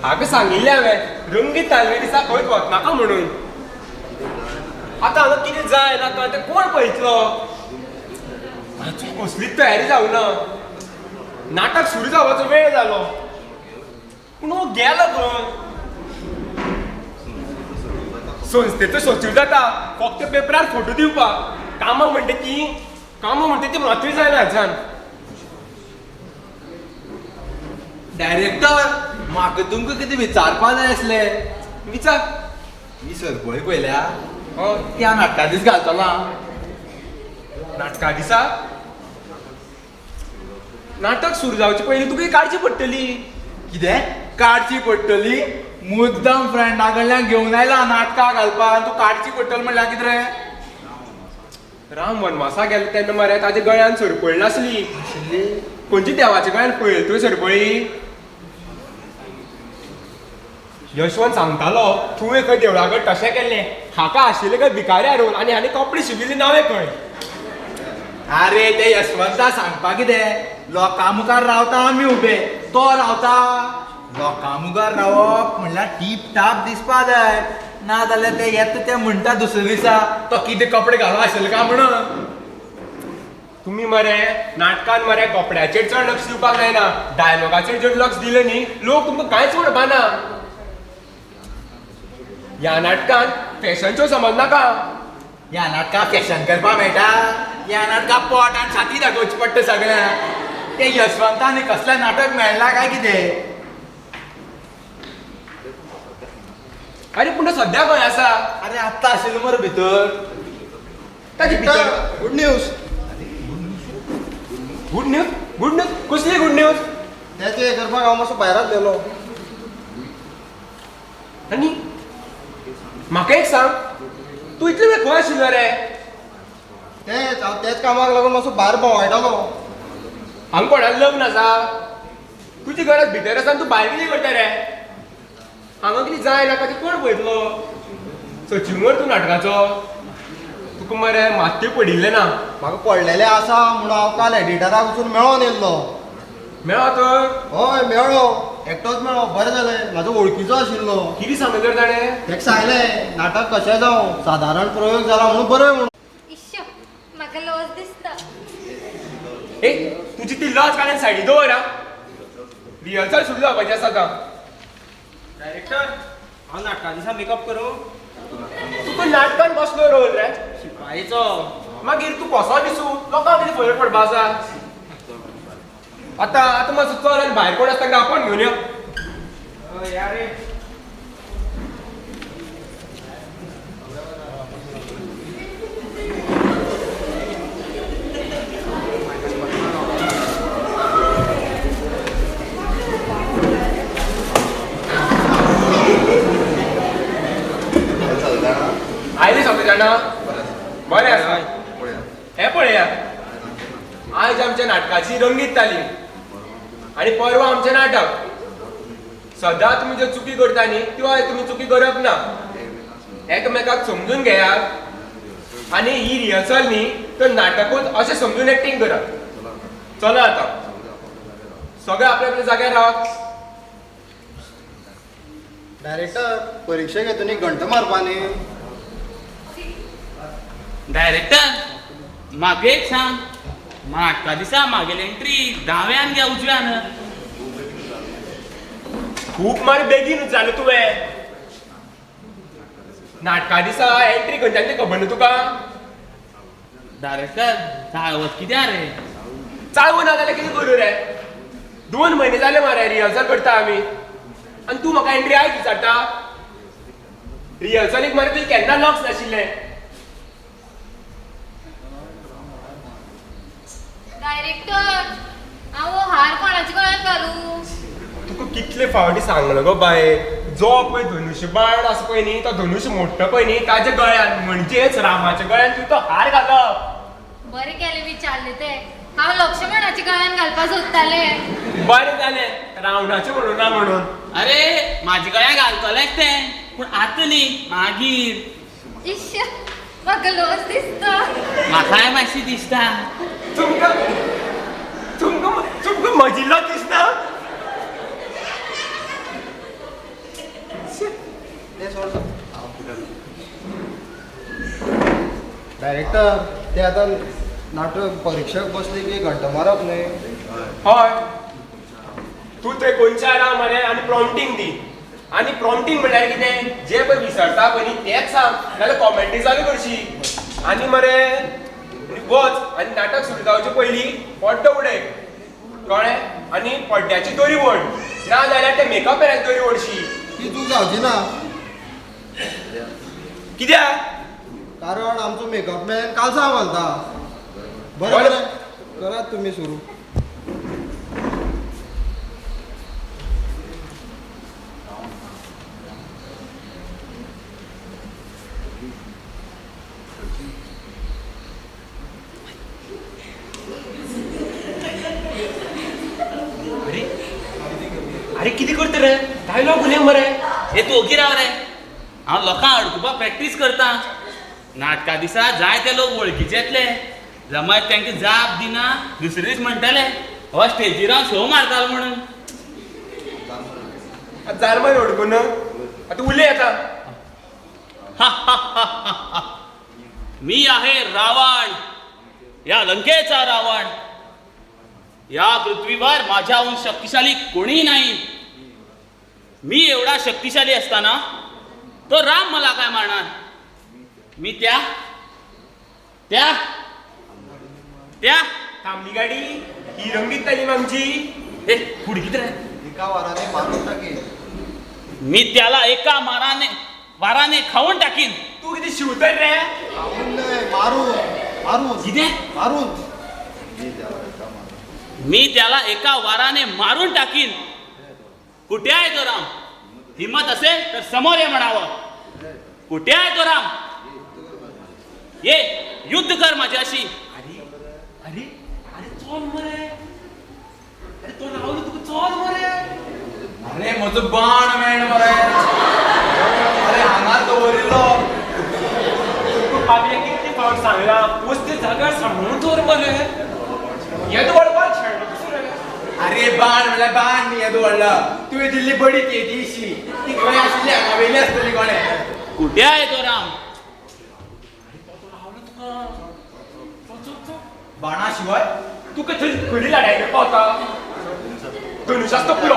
[SPEAKER 11] हाका सांगिल्लें हांवें रंगीत तालवे दिसा खंयच वचनाका म्हणून. आतां हांगा कितें जाय नाका तें कोण पळयतलो? आजून कसलीच तयारी जावं ना. नाटक सुरू जावपाचो वेळ जालो पूण हो गेलो खंय? संस्थेचो सचीव जाता फक्त पेपरार फोटो दिवपाक. कामां म्हणटा ती कामां म्हणटा ती मातूय जायना हाच्यान.
[SPEAKER 6] डायरेक्टर म्हाका तुमकां कितें विचारपा जाय आसलें.
[SPEAKER 11] विचार.
[SPEAKER 6] ही सरपळी पळयल्या त्या नाटका दीस घालतलो.
[SPEAKER 11] नाटका दिसा? नाटक सुरू जावचे पयलीं तुका काडची पडटली.
[SPEAKER 6] कितें काडची पडटली? मुद्दम फ्रेंडा कडल्यान घेवन आयला नाटकां घालपाक. तूं काडची पडटली म्हणल्यार कितें रे?
[SPEAKER 11] राम वनवासा गेलो तेन्ना मरे ताच्या गळ्यान सरपळी नासली. खंयच्या देवाच्या गळ्यान पळयली तुवें सरपळी? यशवंत सांगतालो तुवें खंय देवळा कडेन तशें केल्लें. हाका आशिल्लें खंय भिकारी हाडून आनी हाणें कपडे शिविल्ले नवे खंय.
[SPEAKER 6] अरे ते यशवंता सांगपा कितें, लोकां मुखार रावता आमी उबे, तो रावता. लोकां मुखार रावप म्हणल्यार टीप टाप दिसपा जाय, ना जाल्यार ते येता ते म्हणटा दुसऱ्या दिसा तो कितें कपडे घालून आशिल्ले काय म्हणून.
[SPEAKER 11] तुमी मरे नाटकान मरे कपड्याचेर चड लक्ष दिवपाक जायना, डायलॉगाचेर जर लक्ष दिलें न्ही लोक तुमकां कांयच म्हणपा ना. ह्या नाटकान फॅशन शो समज नाका.
[SPEAKER 6] ह्या नाटकाक फॅशन करपाक मेळटा? ह्या नाटकाक पोट आनी छाती दाखोवची पडटा सगळ्यांक. ते यशवंतान कसलें नाटक मेळ्ळां काय कितें?
[SPEAKER 11] अरे पूण तो सद्या खंय आसा?
[SPEAKER 6] अरे आत्तां आशिल्लो मरे भितर.
[SPEAKER 11] ताची भितर.
[SPEAKER 4] Good news.
[SPEAKER 11] Good news? Good news? कसली गुड न्यूज?
[SPEAKER 4] तेचे करपाक हांव मातसो भायराच गेलो.
[SPEAKER 11] आनी म्हाका एक सांग, तूं इतले वेळ खंय आशिल्लो रे?
[SPEAKER 4] तेच हांव तेच कामाक लागून मातसो भायर भोंवायतालो.
[SPEAKER 11] हांगा कोणाक लग्न आसा? तुजी गरज भितर आसा आनी तूं भायर कितें करता रे? हांगा कितें जाय नाका तें कोण पळयतलो? सचीव मरे तूं नाटकाचो, तुका मरे मात्तूय पडिल्लें ना.
[SPEAKER 4] म्हाका पडलेलें आसा म्हणून हांव काल एडिटराक वचून मेळोन येयल्लो.
[SPEAKER 11] मेळ्ळो तर?
[SPEAKER 4] हय मेळ्ळो, एकटोच मेळ्ळो. बरें जालें, म्हाजो वळखीचो आशिल्लो.
[SPEAKER 11] कितें सांगलें तर ताणें?
[SPEAKER 4] ताका सांगलें नाटक कशें जावं, सादारण प्रयोग जाला म्हणून बरय म्हणून.
[SPEAKER 8] इश्श, म्हाका लज दिसता.
[SPEAKER 11] ए, तुजी ती लज काडून सायडी दवर. आ, रिहर्सल सुरू जावपाची आसा आतां.
[SPEAKER 2] डायरेक्टर, हांव नाटका दिसा मेकअप करूं?
[SPEAKER 11] तुका नाटकान कसलो रोल रे?
[SPEAKER 2] शिपायेचो.
[SPEAKER 11] मागीर तूं कसो दिसूं, लोकांक कितें फरक पडपा आसा? आतां आतां मातसो चल आनी भायर कोण आसा तांकां आपोवन घेवन यो.
[SPEAKER 2] या रे.
[SPEAKER 11] आयले सगळे जाणा? बरें आसा. हें पळया, आयज आमच्या नाटकाची रंगीत तालीम आनी परवा आमचें नाटक. सदां तुमी ज्यो चुकी करता न्ही त्यो आयज तुमी चुकी करप ना. एकमेकाक समजून घेयात आनी ही रिहर्सल न्ही तर नाटकूच अशें समजून एक्टींग करात. चला आतां सगळे आपल्या आपल्या जाग्यार रावात.
[SPEAKER 4] डायरेक्टर, परिक्षेक हेतून घंट मारपा न्ही.
[SPEAKER 9] डायरेक्टर, म्हाका एक सांग, नाटका दिसा म्हागेली एंट्री दाव्यान गे उजव्यान?
[SPEAKER 11] खूब मार बेगीन जालें तुवें. नाटका दिसा एंट्री खंयच्यान ती खबर ना तुका?
[SPEAKER 9] डायरेक्टर, चाळवत कित्याक रे?
[SPEAKER 11] चाळवूं ना जाल्यार कितें करूं रे? 2 म्हयने जाले मरे रिहर्सल करता आमी आनी तूं म्हाका एंट्री आयज विचारता? रिहर्सलीक मरे तुजें केन्ना लक्ष नाशिल्लें.
[SPEAKER 8] डायरेक्टर, हांव हो हार कोणाच्या गळ्यात घालूं?
[SPEAKER 11] तुका कितले फावटी सांगलो गो बाये, जो पळय धनुष्यबाण आसा पळय न्ही, तो धनुष्य मोडटा पळय न्ही ताच्या गळ्यान, म्हणजेच रामाच्या गळ्यान तूं तो हार घालप.
[SPEAKER 8] बरें केलें विचारलें तें. हांव लक्ष्मणाच्या गळ्यान घालपाक सोदतालें.
[SPEAKER 11] बरें जालें रावणाचें म्हणून ना म्हणून.
[SPEAKER 9] अरे म्हाज्या गळ्यान घालतलेंच तें, पूण आतां न्ही, मागीर.
[SPEAKER 8] इश्श, म्हाका लज दिसता.
[SPEAKER 9] म्हाकाय मातशी दिसता.
[SPEAKER 11] तुमकां तुमकां तुमकां म्हजी लज दिसना?
[SPEAKER 4] डायरेक्टर, ते आतां नाटक परिक्षक बसली की घंट मारप न्ही.
[SPEAKER 11] हय, तूं थंय कोनशा राव मरे आनी प्रॉम्प्टींग दी. आनी प्रॉम्प्टींग म्हणल्यार कितें, जें पळय विसरता पळय न्ही तेंच सांग, नाल्यार कॉमेंट्री चालू करशी. आनी मरे वच आनी नाटक सुरू जावचे पयलीं पड्डो उडय, कळ्ळें? आनी पड्ड्याची दोरी ओड, ना जाल्यार ते मेकअप मॅनाची दोरी ओडशी.
[SPEAKER 4] ती चूक जावची ना.
[SPEAKER 11] कित्याक?
[SPEAKER 4] कारण आमचो मेकअप मॅन कालसांव घालता. बरें बरें करात तुमी सुरू.
[SPEAKER 11] अरे अरे कितें करता रे? डायलॉग उलय मरे.
[SPEAKER 9] हे तूं ओगी राव रे, हांव लोकांक अडकुपाक प्रॅक्टीस करता. नाटका दिसा जायते लोक वळखीचे येतले, जमात तांकां जाप दिना दुसरे दीस म्हणटले हो स्टेजीर हांव शो मारतालो म्हणून.
[SPEAKER 11] जालें मरे अडकून, आतां उलय आतां.
[SPEAKER 9] मी आहे रावण, या लंकेचा रावण. या पृथ्वीवर माझ्याहून शक्तिशाली कोणी नाही. मी एवढा शक्तिशाली असताना तो राम मला काय मारणार? मी त्या त्या त्या
[SPEAKER 11] थांबली गाडी ही रंगीत तालीम आमची.
[SPEAKER 9] हे पुढे किती रे?
[SPEAKER 4] एका वाराने मारून टाकीन.
[SPEAKER 9] मी त्याला एका वाराने खाऊन टाकीन.
[SPEAKER 11] तू किती शिवतर रे?
[SPEAKER 4] खाऊन नाही, मारून. मारून
[SPEAKER 9] किती?
[SPEAKER 4] मारून.
[SPEAKER 9] मी त्याला एका वाराने मारून टाकीन. कुठे आहे तो राम? हिम्मत असेल तर समोर ये म्हणावं. कुठे आहे तो राम? ये युद्ध कर माझ्याशी.
[SPEAKER 11] अरे अरे अरे चल मरे, अरे तो रावलो तुका, चल मरे.
[SPEAKER 6] अरे म्हजो बाण मेण मरे, अरे हांगा दवरिल्लो.
[SPEAKER 11] तुका पापया कितले फावट जाग्यार सांबाळून दवर मरे. येदो व्हड बाण शेणलो कसो रे?
[SPEAKER 6] अरे बाण म्हणल्यार बाण न्ही येदो व्हडलो. तुवें दिल्ली बडी ती येदीशी, ती खंय आशिल्ली हांगा व्हेली आसतली कोणें.
[SPEAKER 9] कुठे आहे तो राम?
[SPEAKER 6] बाणा शिवाय
[SPEAKER 11] तुका थंय खरी लढाई पावता. धनुष्यास तो पुरो.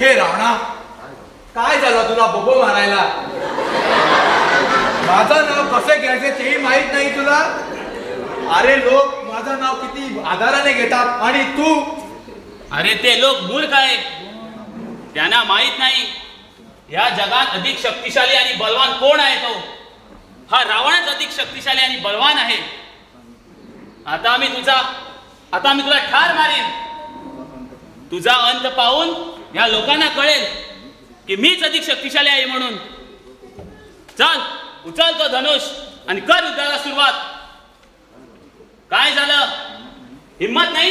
[SPEAKER 6] हे रावणा, काय झालं तुला बोबो मारायला? माझं नाव कसं घ्यायचं तेही माहित नाही तुला? अरे लोक माझं नाव किती आधाराने घेतात आणि तू?
[SPEAKER 9] अरे ते लोक मूर्ख आहेत, त्यांना माहित नाही या जगात अधिक शक्तिशाली आणि बलवान कोण आहे तो. हा रावणच अधिक शक्तिशाली आणि बलवान आहे. आता मी तुला ठार मारीन. तुझा अंत पाहून या लोकांना कळेल की मीच अधिक शक्तिशाली आहे म्हणून. चल, उचल तो धनुष आणि कर युद्धाला सुरुवात. काय झालं? हिम्मत नाही?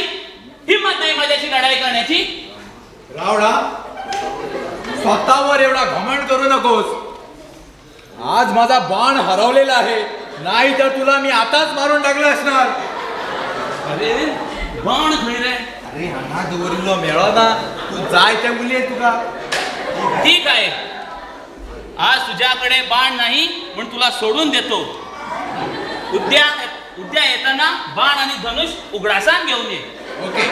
[SPEAKER 9] हिम्मत नाही माझ्याशी लढाई करण्याची?
[SPEAKER 6] रावणा, स्वतःवर एवढा घमंड करू नकोस. आज माझा बाण हरवलेला आहे, नाही तर तुला मी आताच मारून टाकलं असणार.
[SPEAKER 9] अरे बाण खंय रे?
[SPEAKER 6] अरे हांगा दवरिल्लो मेळो ना. तू जाय ते मुली तुका.
[SPEAKER 9] ठीक आहे, आज तुझ्याकडे बाण नाही म्हणून तुला सोडून देतो. उद्या उद्या येताना बाण आणि धनुष उगडासान घेऊन ये.
[SPEAKER 6] ओके,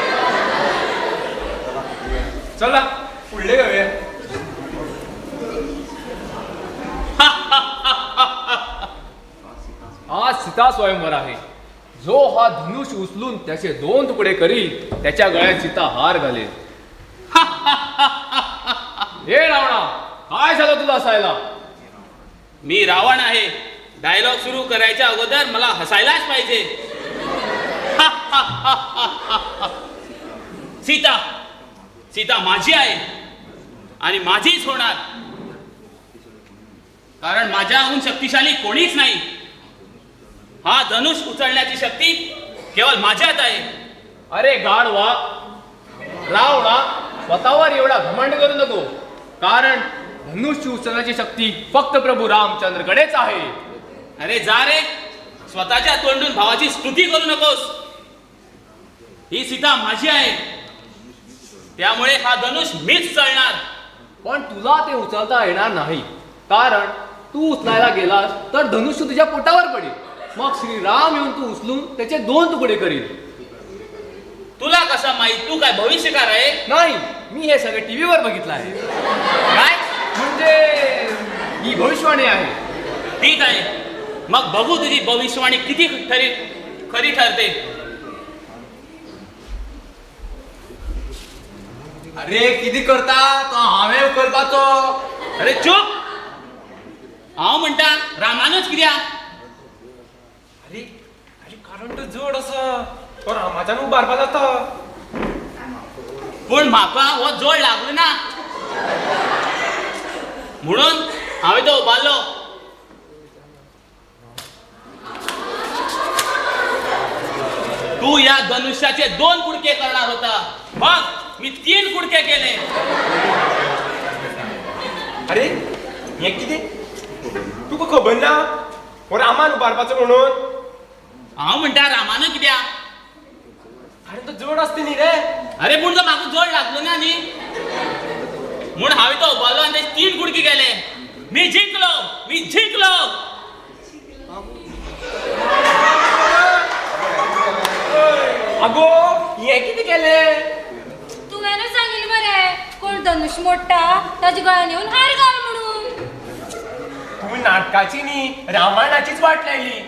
[SPEAKER 11] चला फुडले घेवया.
[SPEAKER 7] आज सीता स्वयंवर आहे. जो हा धनुष उचलून त्याचे दोन तुकडे करील त्याच्या गळ्यात सीता हार घालेल. हे रावणा, काय झालं तुला हसायला?
[SPEAKER 9] मी रावण आहे. डायलॉग सुरू करायच्या अगोदर मला हसायलाच पाहिजे. सीता, सीता माझी आहे आणि माझीच होणार, कारण माझ्याहून शक्तिशाली कोणीच नाही. हा धनुष उचलण्याची शक्ती केवळ माझ्यात आहे.
[SPEAKER 7] अरे गाढवा रावणा, स्वतःवर एवढा घमंड करू नको, कारण धनुष्य उचलण्याची शक्ती फक्त प्रभू रामचंद्रकडेच आहे.
[SPEAKER 9] अरे जा रे, स्वतःच्या तोंडून भावाची स्तुती करू नकोस. ही सीता माझी आहे, त्यामुळे हा धनुष मीच चलणार.
[SPEAKER 7] पण तुला ते उचलता येणार नाही, कारण तू उचलायला गेलास तर धनुष्य तुझ्या पोटावर पडेल. मग श्रीराम येऊन तू उचलून त्याचे दोन तुकडे करील.
[SPEAKER 9] तुला कसा माहित? तू काय भविष्यकार आहे?
[SPEAKER 7] नाही, मी हे सगळं टीव्हीवर बघितलं आहे. काय म्हणजे ही भविष्यवाणी आहे.
[SPEAKER 9] ठीक आहे, मग बघू तुझी भविष्यवाणी किती खरी ठरते.
[SPEAKER 6] अरे किती करता तो हांवें करपाचो.
[SPEAKER 9] अरे चुप, हांव म्हणटा रामानूच कित्याक?
[SPEAKER 11] अरे अरे कारण तो जड आसा, तो रामाच्यान उबारपा जाता.
[SPEAKER 9] पूण म्हाका हो जोड लागलो ना म्हणून हांवें तो उबारलो. तू या धनुष्याचे दोन कुडके करणार होता, मग मी 3 कुडके केले.
[SPEAKER 11] अरे हें कितें? तुका खबर ना हो रामान उबारपाचो म्हणून?
[SPEAKER 9] हांव म्हणटा रामानू कित्याक?
[SPEAKER 11] कारण तो जड आसता न्ही रे.
[SPEAKER 9] अरे पूण तो म्हाका जोड लागलो ना न्ही, म्हूण हांवें तो उबारलो आनी तेजे 3 कुडके केले. मी जिंकलो, मी जिंकलो.
[SPEAKER 11] अगो हें कितें केलें?
[SPEAKER 8] तुवें सांगिल्लें मरे कोण धनुष मोडटा ताच्या गळ्यान येवन हार घाल म्हणून.
[SPEAKER 11] तुमी नाटकाची न्ही रामायणाचीच वाट लायली.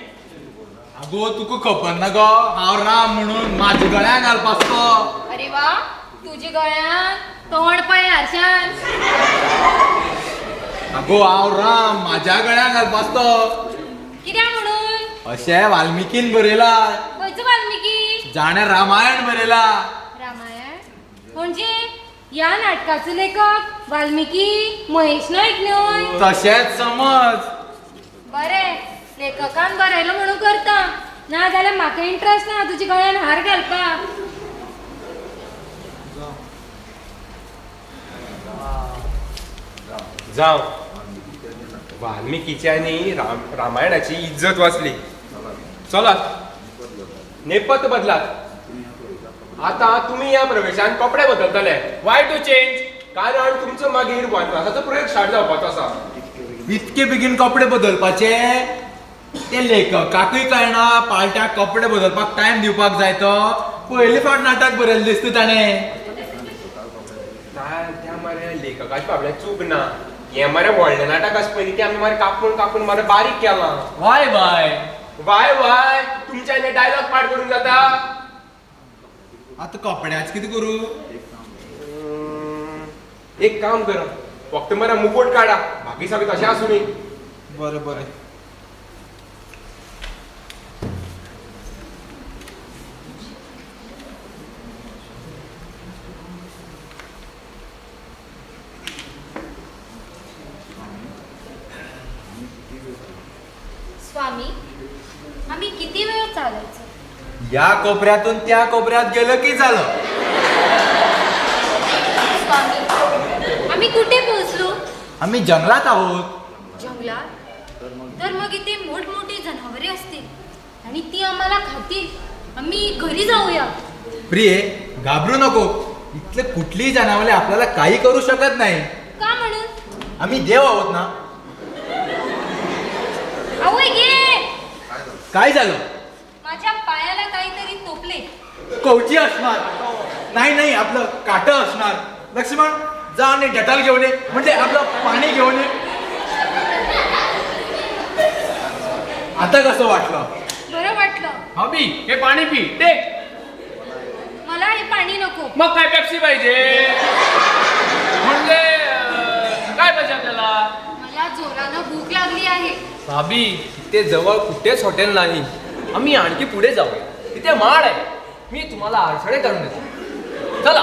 [SPEAKER 6] अगो तुका खबर ना गो हांव राम म्हणून म्हाज्या गळ्यान घालपाचो तो.
[SPEAKER 8] अरे वा, तुझ्या गळ्यान तोंड पळय हारशान.
[SPEAKER 6] अगो हांव राम, म्हाज्या गळ्यान घालपाचो तो.
[SPEAKER 8] कित्याक म्हणून?
[SPEAKER 6] अशें वाल्मिकीन बरयला.
[SPEAKER 8] खंयचो वाल्मिकी?
[SPEAKER 6] जाणें रामायण बरयला.
[SPEAKER 8] रामायण म्हणजे ह्या नाटकाचो लेखक वाल्मिकी महेश नायक न्हय?
[SPEAKER 6] तशेंच समज.
[SPEAKER 8] बरें, लेखकान बरयलो म्हणून करता, ना जाल्यार म्हाका इंट्रस्ट ना तुज्या गळ्यान हार घालपाक.
[SPEAKER 11] जावं. वाल्मिकीची आनी रामायणाची इज्जत वाचली. चलात, नेपथ्य बदलात. आता तुमी ह्या प्रवेशान कपडे बदलतले.
[SPEAKER 7] Y two change?
[SPEAKER 11] कारण तुमचो मागीर वनवासाचो प्रयोग स्टार्ट जावपाचो आसा.
[SPEAKER 6] इतके बेगीन कपडे बदलपाचे? ते लेखकाकूय कळना पार्ट्याक कपडे बदलपाक टायम दिवपाक जाय. तो पयले फावट नाटक बरयलें दिसता ताणें.
[SPEAKER 11] त्या मरे लेखकाची बाबड्या चूक ना. हें मरे व्हडलें नाटक आसा पयलीं, तें आमी मरे कापून कापून मरे बारीक केलां.
[SPEAKER 7] वाय वाय
[SPEAKER 11] वाय वाय तुमच्या डायलॉग पाठ करूंक जाता.
[SPEAKER 6] आतां कपड्याच कितें करूं?
[SPEAKER 11] एक काम करा, फक्त मरे मुकोट काडा, बाकी सगळें तशें आसूं न्ही.
[SPEAKER 6] बरें बरें.
[SPEAKER 8] स्वामी, आम्ही किती वेळ चालायचं?
[SPEAKER 6] या कोपऱ्यातून त्या कोपऱ्यात गेलं की झालं.
[SPEAKER 8] स्वामी, आम्ही कुठे पोहोचलो?
[SPEAKER 6] आम्ही जंगलात आहोत.
[SPEAKER 8] जंगलात? तर मग इथे मोठमोठी जनावरे असतील आणि ती आम्हाला खातील. आम्ही घरी जाऊया.
[SPEAKER 6] प्रिये, घाबरू नको. इथले कुठलीही जनावरे आपल्याला काही करू शकत नाही.
[SPEAKER 8] का म्हणून?
[SPEAKER 6] आम्ही देव आहोत ना.
[SPEAKER 8] आवय गे!
[SPEAKER 6] काय झालं?
[SPEAKER 8] माझ्या पायाला काहीतरी तोपले.
[SPEAKER 6] कवची असणार. नाही नाही, आपलं काटं असणार. लक्ष्मण, जा आणि डेटॉल घेऊन ये, म्हणजे आपलं पाणी घेऊन ये. आता कसं वाटलं?
[SPEAKER 8] बरं वाटलं.
[SPEAKER 7] भाभी, हे पाणी पी. टेक.
[SPEAKER 8] मला हे पाणी नको.
[SPEAKER 7] मग काय पेप्सी पाहिजे? म्हणजे काय पाहिजे आपल्याला?
[SPEAKER 8] मला जोरानं भूक लागली आहे.
[SPEAKER 7] भाभी, इथे जवळ कुठेच हॉटेल नाही. आम्ही आणखी पुढे जाऊया. तिथे माड आहे. मी तुम्हाला अडथळे करून देतो. चला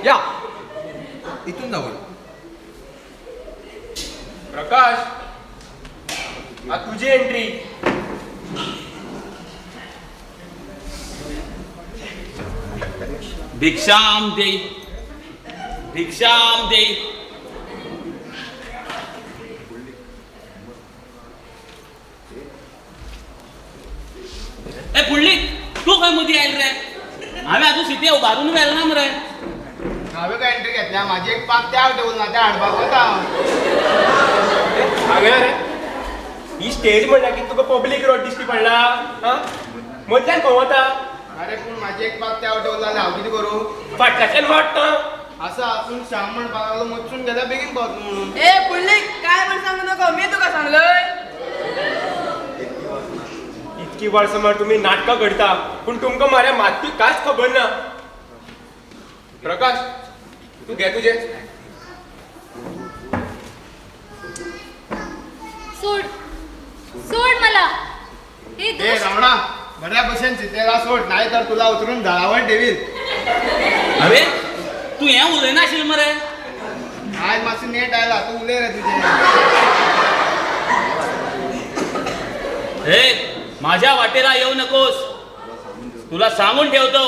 [SPEAKER 7] या.
[SPEAKER 6] इथून जाऊया.
[SPEAKER 11] प्रकाश, आता तुझी एंट्री.
[SPEAKER 9] भिक्षाम देई, भिक्षाम देई. ए पुंडलीक, तूं खंय मदीं आयल रे? हांवें आजून सिटी उबारून व्हेल ना मरे.
[SPEAKER 4] हांवें काय एंट्री घेतल्या? माझी एक पाक त्या टेबल ना, त्या हाडपाक वता.
[SPEAKER 11] हांवें रे ही स्टेज म्हणल्या की तुका पब्लीक रोड दिश्टी पडला. हा, मदल्यान खंय वता?
[SPEAKER 4] अरे पूण माझी एक पाक त्या टेबल जाल्यार हांव कितें करूं?
[SPEAKER 11] फाटल्याच्यान वाडटा
[SPEAKER 4] आसा. पूण श्याम म्हणपाक लागलो मचून गेल्या बेगीन पावतलो म्हणून.
[SPEAKER 10] ए पुंडलीक, काय म्हण सांगू नको, मी तुका सांगलंय.
[SPEAKER 11] इतकी वर्सां मरे तुमी नाटकां करता, पूण तुमकां मरे मातूय कांयच खबर ना. प्रकाश, तूं घे तुजें.
[SPEAKER 8] सोड, सोड मला. हे
[SPEAKER 4] ए
[SPEAKER 8] दुष्ट!
[SPEAKER 4] रावणा, बऱ्या भशेन सीतेला सोड, नाही तर तुला उतरून झाडावर ठेवील.
[SPEAKER 9] अरे तूं हें उलयनाशिल्लें मरे.
[SPEAKER 4] आज मातसो नेट आयला, तूं उलय रे तुजें.
[SPEAKER 9] हे माझ्या वाटेला येऊ नकोस, तुला सांगून ठेवतो.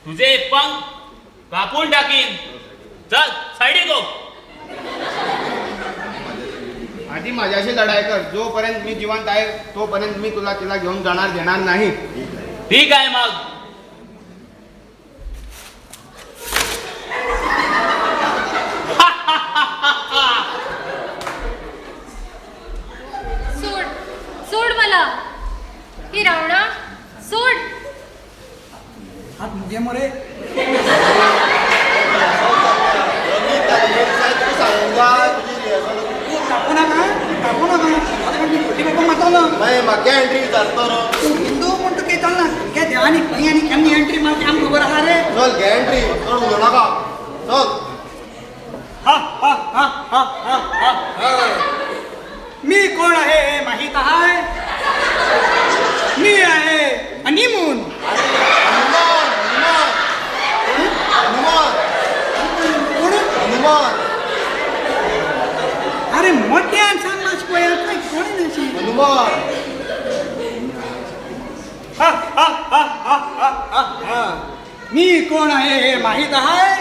[SPEAKER 9] तुझे पंख कापून टाकीन. चल साईडी गो.
[SPEAKER 4] आधी माझ्याशी लढाई कर. जोपर्यंत मी जिवंत आहे तोपर्यंत मी तुला तिला घेऊन जाणार देणार नाही.
[SPEAKER 9] ठीक आहे मग.
[SPEAKER 8] सोड, सोड मला. हे रावणा, सोड.
[SPEAKER 5] हात मुगे मरे. तू कापू नाका, कापू नाका. आता मी खोटी बाबा मारतलो.
[SPEAKER 4] म्हाका एंट्री विचारतो रो.
[SPEAKER 5] तूं हिंदू म्हण तुका चलना. घे देवानी खंय आनी केन्ना एंट्री मारता आमकां खबर आसा रे.
[SPEAKER 4] चल घे एंट्री, चड उलोवं नाका. चल.
[SPEAKER 5] हा हा हा हा हा हा हा. मी कोण आहे हे माहीत आहे? मी आहे हनीमून.
[SPEAKER 4] हनुमान, हनुमान, हनुमान,
[SPEAKER 5] कोण?
[SPEAKER 4] हनुमान,
[SPEAKER 5] अरे मोठ्यान सांग मातशें पळया, काय कळना.
[SPEAKER 4] हनुमान.
[SPEAKER 5] हा हा हा हा हा हा हा. मी कोण आहे हे माहीत आहे?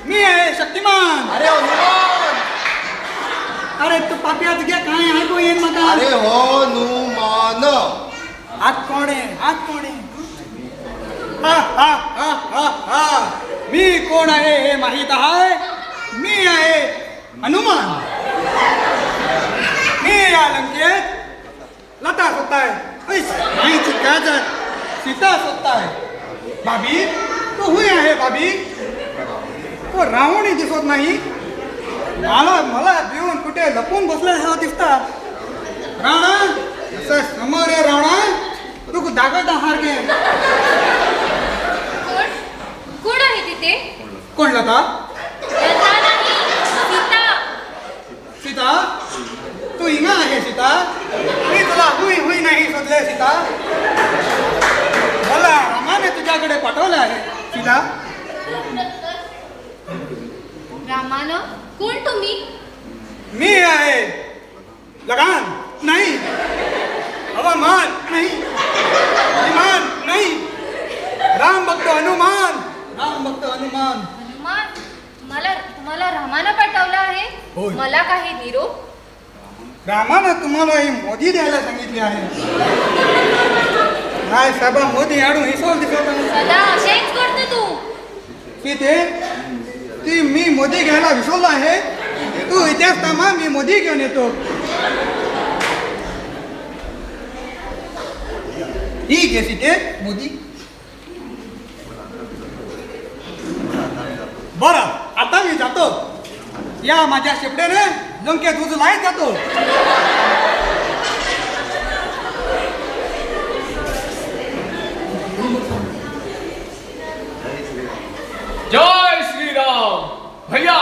[SPEAKER 5] मी आहे शक्तिमान.
[SPEAKER 4] अरे हनुमान.
[SPEAKER 5] अरे तू पापया तुगे काय आयकू येईन म्हाका.
[SPEAKER 4] अरे हनुमान.
[SPEAKER 5] हात कोणे हात कोणे. हा हा हा हा हा. मी कोण आहे हे माहीत आहे. मी आहे हनुमान. मी या लंकेत लता शोधताय, माहीची काजर सीता शोधताय. भाभी तो हुई आहे भाभी. तो रावणी दिसत नाही. मला मला भिवून कुठे लपून बसले असं दिसतात. रावणा असं समोर आहे रावणा, तू दाखवता सारखे.
[SPEAKER 8] कोण कोण आहे तिथे?
[SPEAKER 5] कोण लता?
[SPEAKER 8] लता नाही, सीता.
[SPEAKER 5] सीता तू हिंगा आहे सीता. मी तुला हुई हुई नाही शोधले सीता. मला रामाने तुझ्याकडे पाठवले आहे सीता.
[SPEAKER 8] रामानं? कोण तुम्ही?
[SPEAKER 5] मी आहे लगान नाही, हवामान नाही, विमान नाही, राम भक्त हनुमान. राम भक्त हनुमान.
[SPEAKER 8] हनुमान, तुम्हाला तुम्हाला रामानं पाठवलं आहे?
[SPEAKER 5] होय.
[SPEAKER 8] मला काही निरोप?
[SPEAKER 5] रामानं तुम्हाला ही मोदी द्यायला सांगितली आहे. काय साहेबा मोदी हाडून हिसोल दिसत.
[SPEAKER 8] सदा असेच करतो तू.
[SPEAKER 5] सीते ती मी मोदी घ्यायला विसरलो आहे. तू इथेच थांबा, मी मोदी घेऊन येतो. ठीक आहे सीते मोदी. बरं आता मी जातो. या माझ्या शेपड्याने लंकेत उजू लाईत जातो.
[SPEAKER 7] जय श्री राम. भैया,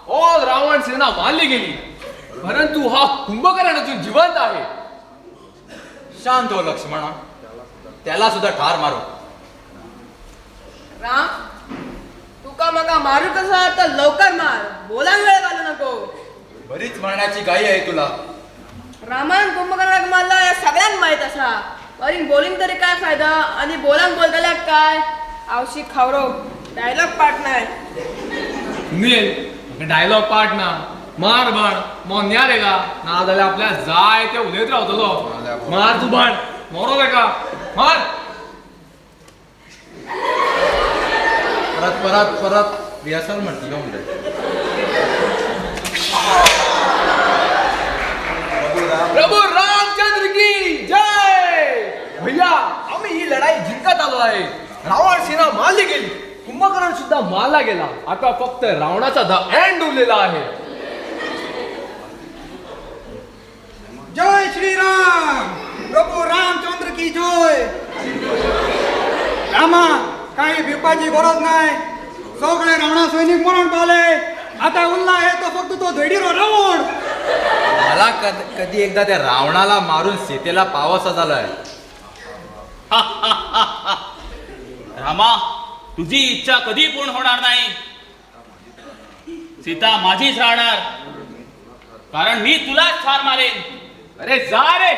[SPEAKER 7] ऑल रावण सेना मारली गेली, परंतु हा कुंभकर्ण अजून जिवंत आहे.
[SPEAKER 6] शांत हो लक्ष्मणा, त्याला सुद्धा ठार मारू.
[SPEAKER 10] राम तुका म्हाका मारूक आसा तर लवकर मार, बोलांक वेळ घालू नको.
[SPEAKER 6] बरीच मरणाची घाई आहे तुला.
[SPEAKER 10] रामान कुंभकर्णाक मारला हे सगळ्यांक माहीत आसा. बरी बोलिंग तरी काय फायदा आणि बोलांक बोलतल्याक काय. आवशी खावरो डायलॉग पाठ नाय.
[SPEAKER 7] सुनील, डायलॉग पाठ ना, मार बाण मोन्या रे का ना जाल्यार आपल्या जाय ते उलयत रावतलो. मार तू बाण, मोरो तेका मार.
[SPEAKER 6] परत परत परत रिहर्सल म्हटलं म्हणजे.
[SPEAKER 7] प्रभू रामचंद्र की जय. भैया, आम्ही ही लढाई जिंकत आलो आहे. रावण सेना मारली गेली, कुंभकर्ण सुद्धा मारला गेला. आता फक्त रावणाचा the end उरलेला आहे.
[SPEAKER 5] जय श्रीराम. प्रभू रामचंद्र की जय. रामा काही भिवपाची गरज नाही. सगळे रावणा सैनिक मरण पावले. आता उरला आहे तो फक्त तो धैडीरो रावण.
[SPEAKER 6] मला कधी एकदा त्या रावणाला मारून सीतेला पावासा झालाय.
[SPEAKER 9] रामा, तुझी इच्छा कधी पूर्ण होणार नाही. सीता माझीच राहणार, कारण मी तुलाच ठार मारेन.
[SPEAKER 7] अरे जा रे,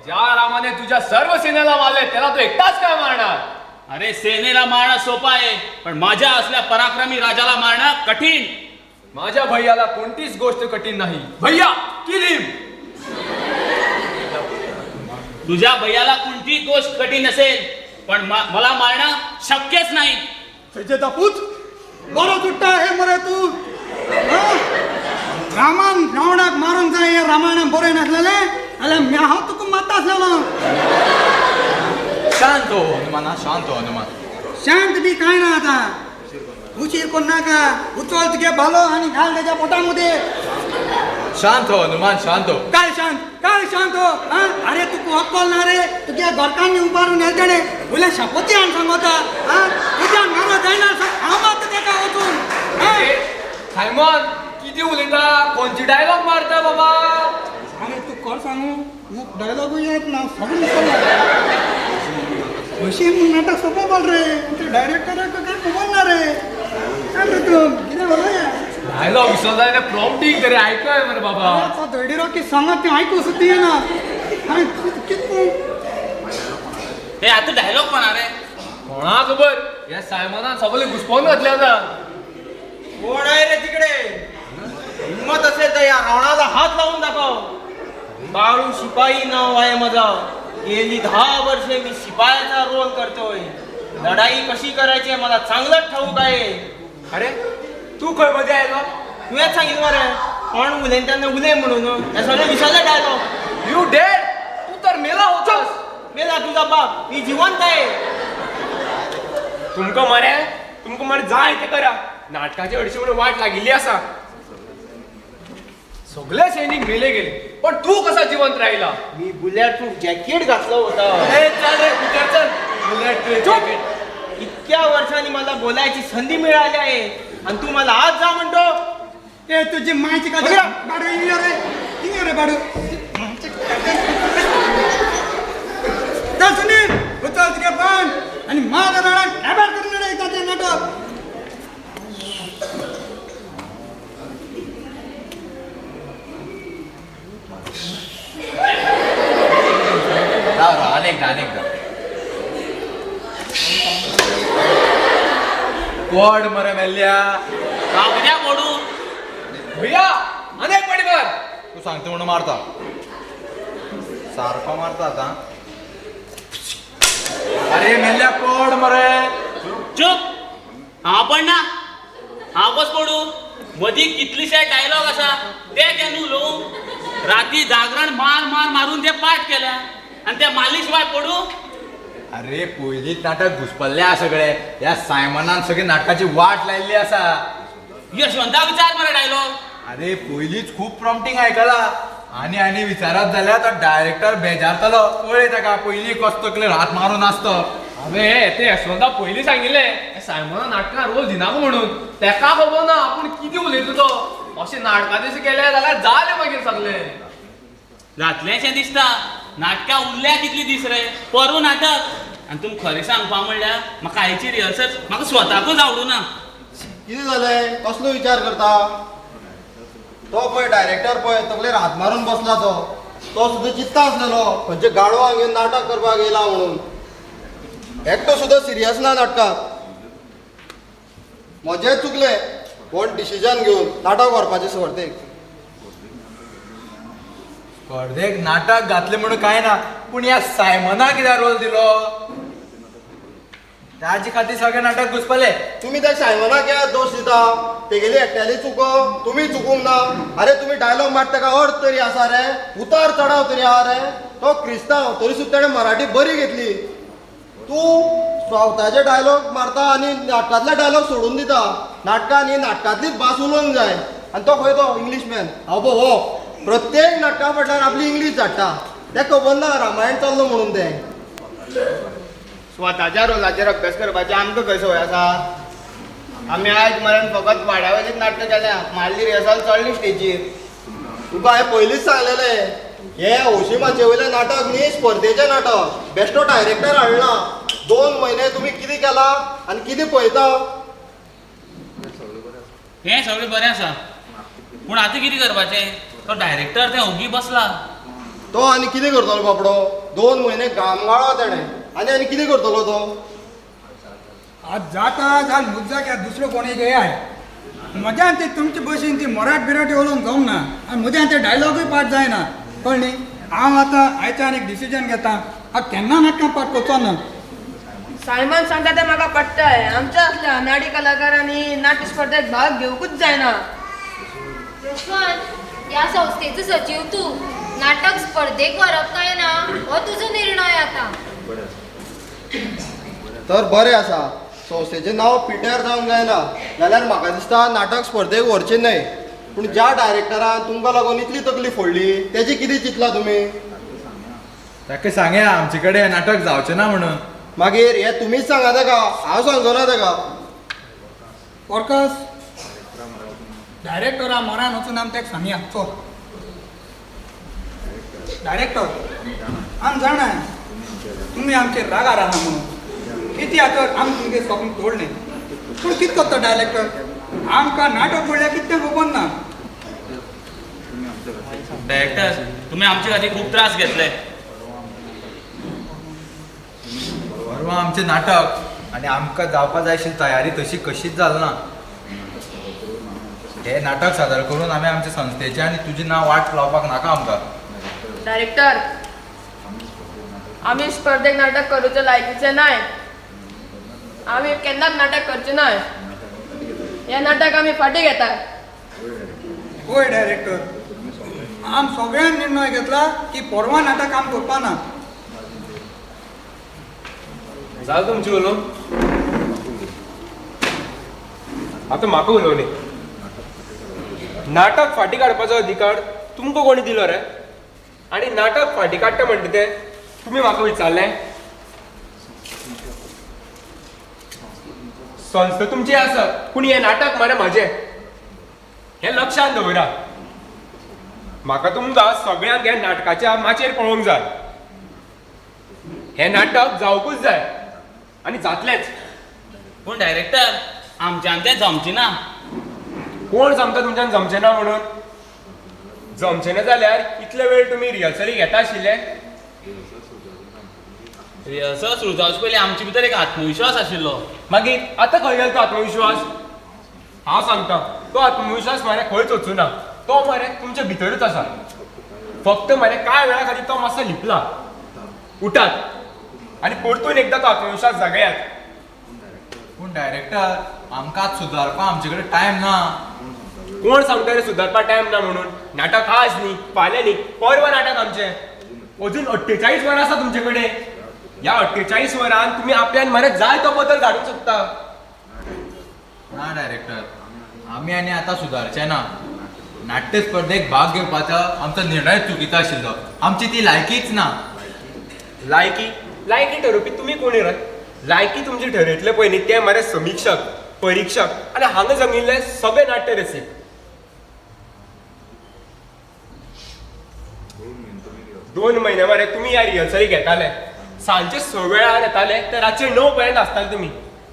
[SPEAKER 7] ज्या रामाने तुझ्या सर्व सेनेला मारले त्याला तो एकटाच काय मारणार?
[SPEAKER 9] अरे सेनेला मारणं सोपं आहे, पण माझ्या असल्या पराक्रमी राजाला मारणं कठीण.
[SPEAKER 7] माझ्या भैयाला कोणतीच गोष्ट कठीण नाही. भैया किल हिम.
[SPEAKER 9] तुझ्या भैयाला कोणती गोष्ट कठीण असेल, पण मला मारणं शक्यच नाही.
[SPEAKER 5] सज्जता पूत बरो सुट्टा आहे मरे तू. रामान रावणाक मारूंक जाय हे रामायणान बरय नासलेलें जाल्यार म्या हांव तुका मारता आसलेलो.
[SPEAKER 6] शांत हो हनुमाना, शांत हो हनुमान.
[SPEAKER 5] शांत बी काय ना, आता उशीर करू नाका. उचल तुगे भालो आनी घाल त्याच्या पोटामध्ये.
[SPEAKER 6] शांत हो हनुमान, शांत हो.
[SPEAKER 5] काय शांत, काय शांत हो? अरे तुका अक्कल ना रे. तुगे घरकान्नी उबारून येल तेणे वयल्या शपथी हाण सांगता. तुज्यान मारो जायना, हांव मारता तेका वचून.
[SPEAKER 7] सायमन किती उलयता, खंयची डायलॉग मारता बाबा?
[SPEAKER 5] अरे तू कोण सांगू, डायलॉगूय येत ना, सगळें विसरलो. अशी म्हूण नाटक सोंपें बोल रे. ते डायरेक्टराक काय खबर ना रे. काय रे तूं कितें उलय?
[SPEAKER 7] डायलॉग विसरलो जाल्यार प्रॉम्प्टींग तरी आयकय मरे बाबा.
[SPEAKER 5] तो धैडीरो की सांगत तें आयकूं सुद्दां येना. आनी कितें
[SPEAKER 9] हे आता डायलॉग कोणा रे?
[SPEAKER 7] कोणा खबर, ह्या सायमनान सगळे घुसपोवन घातले आतां.
[SPEAKER 2] कोण आहे रे तिकडे? हिंमत असेल तर या रावणाला हात लावून दाखव. बाळू शिपाई नाव आहे माझं. गेली 10 वर्षे मी शिपायाचा रोल करतोय. लढाई कशी करायची मला चांगलंच ठाऊक आहे.
[SPEAKER 11] अरे तू खंय मदें आयलो?
[SPEAKER 2] तुवेंच सांगितलं मरे कोण उलयता तेन्ना उलय म्हणून. हे सगळें विसरले डायलॉग.
[SPEAKER 7] You dead, तू तर मेला होतास.
[SPEAKER 2] मेला तुझा बाप, मी जिवंत आहे.
[SPEAKER 11] तुमकां मरे, तुमकां मरे जाय तें करा. नाटकाची हरशीं म्हणून वाट लागिल्ली आसा.
[SPEAKER 7] सगळे सैनिक मेले गेले, पण तू कसा जिवंत राहिला?
[SPEAKER 2] मी बुलेट प्रूफ जॅकेट घातलं होतं.
[SPEAKER 6] ए, चल रे उतर चल. बुलेट
[SPEAKER 2] चुप. इतक्या वर्षांनी मला बोलायची संधी मिळाली आहे आणि तू मला आज जा म्हणतो.
[SPEAKER 5] ए तुझी मायची का
[SPEAKER 2] बघा.
[SPEAKER 5] बाडू इंग रे, इंग रे बाडू. चल सुनील, उचल तुगे पण आणि माझ्या राणाक काबार करून उडय ताचें नाटक.
[SPEAKER 6] राव राव, अनेकदा अनेकदा कोड मरे मेल्ल्या.
[SPEAKER 9] हांव कित्याक पडूं?
[SPEAKER 7] भैया अनेक पडीकर.
[SPEAKER 3] तू सांगता म्हणून मारता, सारको मारता आतां.
[SPEAKER 6] अरे मेल्ल्या कोड मरे.
[SPEAKER 9] चूप. हांव पडना, हांव कस पडूं? मदीं कितलेशे डायलॉग आसा ते केन्ना उलोवं? राती जागरण मार मार मारून ते पाठ केल्या आनी ते मारले शिवाय पडूं?
[SPEAKER 6] अरे पयलींच नाटक घुसपल्ले आसा सगळे. ह्या सायमनान सगळी नाटकाची वाट लायिल्ली आसा.
[SPEAKER 9] यशवंता विचार मरे डायलॉग.
[SPEAKER 6] अरे पयलींच खूब प्रॉम्प्टींग आयकला आनी आनी विचारत जाल्यार तो डायरेक्टर बेजारतलो. पळय ताका पयलीं कसो तकलेर हात मारून आसतो.
[SPEAKER 7] हांवें ते यशवंता पयलीं सांगिल्लें सायमना नाटकां रोल दिनाका म्हणून. तेका खबर ना आपूण कितें उलयता तो. अशें नाटकां जशें केलें जाल्यार जालें मागीर सगळें.
[SPEAKER 9] जातलेंशें दिसता. नाटकां उरल्या कितली दीस रे? पोरूं नाटक. आनी तुमकां खरें सांगपा म्हणल्यार म्हाका आयची रिहर्सल म्हाका स्वताकूच आवडूना.
[SPEAKER 4] कितें जालें? कसलो विचार करता? तो पळय डायरेक्टर पळय तकलेर हात मारून बसला तो. तो सुद्दां चिंत्ता आसलेलो खंयच्या गाडवांक घेवन नाटक करपाक येयला म्हणून. एकटो सुद्दां सिरियस ना नाटकाक. म्हजेंच चुकलें कोण डिसिजन घेवन नाटक व्हरपाचें स्पर्धेक.
[SPEAKER 6] स्पर्धेक नाटक घातलें म्हणून कांय ना, पूण ह्या सायमनाक कित्याक रोल दिलो? ताजे खातीर सगळें नाटक घुसपलें.
[SPEAKER 4] तुमी त्या सायमनाक कित्याक दोश दिता? तेगेली एकट्याली चुको, तुमी चुकूंक ना. अरे तुमी डायलॉग मारता ताका अर्थ तरी आसा रे, उतार चडाव तरी आहा रे. तो क्रिस्तांव तरी सुद्दां ताणें मराठी बरी घेतली. तूं स्वताचे डायलॉग मारता आनी नाटकांतले डायलॉग सोडून दिता. नाटकान ही नाटकांतलीच भास उलोवंक जाय. आनी तो खंय तो इंग्लीशमॅन हांव पळय हो प्रत्येक नाटका फाटल्यान आपली इंग्लीश धाडटा. तें खबर ना रामायण चल्लो म्हणून तें.
[SPEAKER 2] स्वताच्या रोलाचेर अभ्यास करपाची आमकां खंय संवय आसा? आमी आयज मरेन फकत वाड्या वयलीच नाटकां केल्या. मारली रिहर्सल, चडली स्टेजीर.
[SPEAKER 4] तुका हांवें पयलींच सांगलेलें हें हौशी माचये वयलें नाटक न्ही स्पर्धेचें नाटक. बेश्टो डायरेक्टर हाडना. 2 म्हयने तुमी कितें केलां आनी कितें पळयता?
[SPEAKER 9] हें सगळें बरें आसा, पूण आतां कितें करपाचें? तो डायरेक्टर थंय ओगी बसला.
[SPEAKER 4] तो आनी कितें करतलो बाबडो? 2 म्हयने घाम गाळ्ळो तेणें आनी आनी कितें करतलो तो?
[SPEAKER 5] आज जाता जाल मुद्दा कित्याक दुसरो कोणीय घेयाय. म्हज्यान ती तुमचे बशीन ती मराठ बिराठी उलोवंक जावंक ना आनी म्हज्यान ते डायलॉगूय पाठ जायना. कळ्ळें न्ही? हांव आतां आयच्यान एक डिसिजन घेता, हांव केन्ना नाटकां पाठ करचो ना.
[SPEAKER 10] सायमन सांगता तें म्हाका पट्टाय. आमच्या असल्या अनाडी कलाकारांनी नाट्य स्पर्धेत भाग घेवकूच जायना.
[SPEAKER 8] यशवंत, ह्या संस्थेचो सचीव तूं. नाटक स्पर्धेक व्हरप काय ना हो तुजो निर्णय आतां.
[SPEAKER 4] तर बरें आसा, संस्थेचें नांव पिड्ड्यार जावंक जायना जाल्यार म्हाका दिसता नाटक स्पर्धेक व्हरचें न्हय. पूण ज्या डायरेक्टरान तुमकां लागून इतली तकली फोडली तेजें कितें चिंतलां तुमी?
[SPEAKER 6] ताका सांगया आमचे कडेन नाटक जावचें ना म्हणून.
[SPEAKER 4] मागीर हें तुमीच सांगा ताका, हांव सांगचो ना ताका.
[SPEAKER 5] ऑर्कस डायरेक्टरा मरान वचून आमी ताका सांगया. चल डायरेक्टर, आम जाणा तुमी आमचेर रागार आहा म्हणून. कितें आतां आमी तुमगे स्वप्न तोडलें, पूण कितें करता डायरेक्टर? आमकां नाटक म्हणल्यार कितें खबर ना.
[SPEAKER 9] डायरेक्टर, तुमी आमचे खातीर खूब त्रास घेतले.
[SPEAKER 6] परवां आमचें नाटक आनी आमकां जावपा जाय आशिल्ली तयारी तशी कशीच जाली ना. हे नाटक सादर करून आमी आमच्या संस्थेचें आनी तुजें नांव वाट लावपाक नाका आमकां.
[SPEAKER 10] डायरेक्टर, आमी स्पर्धेक नाटक करूचे लायकीचे नाय. आमी केन्नाच नाटक करचे नाय. हे नाटक आमी फाटीं घेता.
[SPEAKER 5] होय डायरेक्टर, आम सगळ्यान निर्णय घेतला की परवा नाटक आम करपा ना.
[SPEAKER 11] जालें तुमचें उलोवन? आतां म्हाका उलोवनी. नाटक फाटीं काडपाचो अधिकार तुमकां कोणी दिलो रे? आनी नाटक फाटीं काडटा म्हणटा तें तुमी म्हाका विचारलें? संस्था तुमची आसा, पूण हें नाटक मरे म्हाजें, हें लक्षांत दवरा. म्हाका तुमकां सगळ्यांक ह्या नाटकाच्या माचयेर पळोवंक जाय. हें नाटक जावकूच जाय आनी जातलेंच.
[SPEAKER 9] पूण डायरेक्टर, आमच्यान तें जमचें ना.
[SPEAKER 11] कोण सांगता तुमच्यान जमचें ना म्हणून? जमचें ना जाल्यार इतले वेळ तुमी रिहर्सली घेता आशिल्ले?
[SPEAKER 9] रिहर्सल सुरू जावचे पयलीं आमचे भितर एक आत्मविश्वास आशिल्लो.
[SPEAKER 11] मागीर आतां खंय गेलो तो आत्मविश्वास? हांव सांगता, तो आत्मविश्वास मरे खंयच वचूं ना. तो मरे तुमच्या भितरूच आसा. फक्त मरे कांय वेळा खातीर तो मातसो लिपला. उठात आनी परतून एकदां तो आत्मविश्वास जागयात.
[SPEAKER 6] पूण डायरेक्टर, आमकां सुदारपाक आमचे कडेन टायम ना.
[SPEAKER 11] कोण सांगता रे सुदारपाक टायम ना म्हणून? नाटक आज न्ही, फाल्यां न्ही, परवां नाटक आमचें. अजून 48 वरां आसा तुमचे कडेन. ह्या 48 वरान तुमी आपल्यान मरे जाय तो बदल घालूंक शकता.
[SPEAKER 6] ना डायरेक्टर, आमी आनी आतां सुदारचे ना. नाट्य स्पर्धेक भाग घेवपाचो आमचो निर्णय चुकीचो आशिल्लो. आमची ती लायकीच ना.
[SPEAKER 11] लायकी लायकी ठरोवपी तुमी कोण रे? लायकी तुमची ठरयतले पळय न्ही ते मरे समिक्षक, परिक्षक आनी हांगा जमिल्ले सगळे नाट्य रसीक. दोन म्हयने मरे तुमी ह्या रिहर्सली घेताले. सांजचे 6 वेळार येताले तर रातचे 9 पर्यंत आसताले तुमी.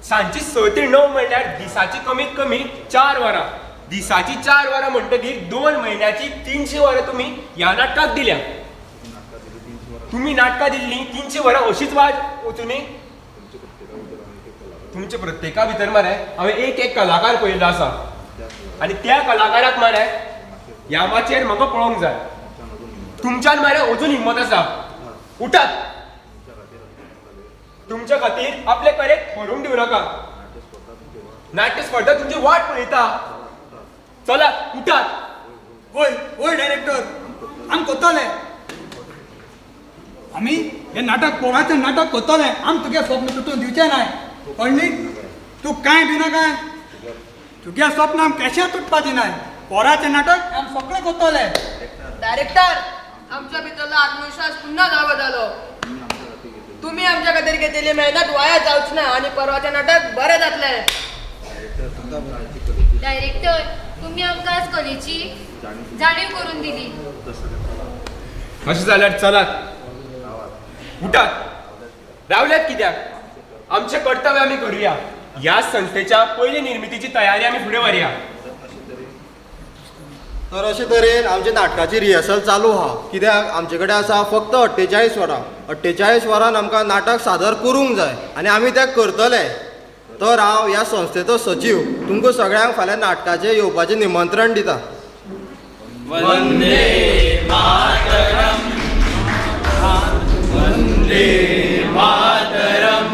[SPEAKER 11] सांजची 6 ते 9 म्हणल्यार दिसाची कमीत कमी 4 वरां. दिसाची 4 वरां म्हणटकीर 2 म्हयन्याची 300 वरां तुमी ह्या नाटकाक दिल्या. तुमी नाटकां दिल्लीं 300 वरां अशीच वाज वचुनी. तुमच्या प्रत्येका भितर मरे हांवें एक एक कलाकार पळयल्लो आसा आनी त्या कलाकाराक मरे ह्या माचयेर म्हाका पळोवंक जाय. तुमच्यान मरे अजून हिम्मत आसा. उठात. तुमच्या खातीर आपले कडेन व्हरूंक दिवं नाका. नाट्य स्पर्धा तुमची वाट पळयता. चलात, उठात.
[SPEAKER 5] होय होय डायरेक्टर, आम करतले. आमी हें नाटक पोराचें नाटक करतले. आम तुगे स्वप्न तुटून दिवचें नाय. कळ्ळी? तूं कांय भिनाका. तुगे स्वप्न आम केशें तुटपाचें नाय. पोराचें नाटक आम सगळें करतले.
[SPEAKER 10] डायरेक्टर, आमच्या भितरलो आत्मविश्वास पुन्हा जागो जालो. तुमी आमच्या खातीर घेतिल्ली मेहनत वाया जावची ना आनी परवाचें नाटक बरें जातलें.
[SPEAKER 8] डायरेक्टर, तुमी आमकां आज कलेची जाणीव करून दिली.
[SPEAKER 11] अशें जाल्यार चलात, उठात. रावल्यात कित्याक? आमचें कर्तव्य आमी करुया. ह्या संस्थेच्या पयली निर्मितीची तयारी आमी फुडें व्हरया.
[SPEAKER 4] तर अशे तरेन आमच्या नाटकाची रिहर्सल चालू आहा. कित्याक आमचे कडेन आसा फक्त 48 वरां. 48 वरान आमकां नाटक सादर करूंक जाय आनी आमी तें करतले. तर हांव ह्या संस्थेचो सचीव तुमकां सगळ्यांक फाल्यां नाटकाचें येवपाचें निमंत्रण दिता.
[SPEAKER 9] वंदे मातरम, वंदे मातरम,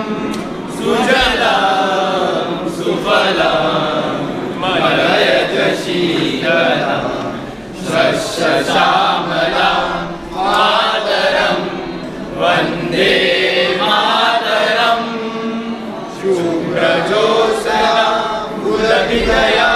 [SPEAKER 9] सुजलां सुफलां मलयज शीतलां, शस्यश्यामलां मातरम, वंदे मातरम.
[SPEAKER 4] शुभ्रज्योत्स्ना पुलकितयामिनी.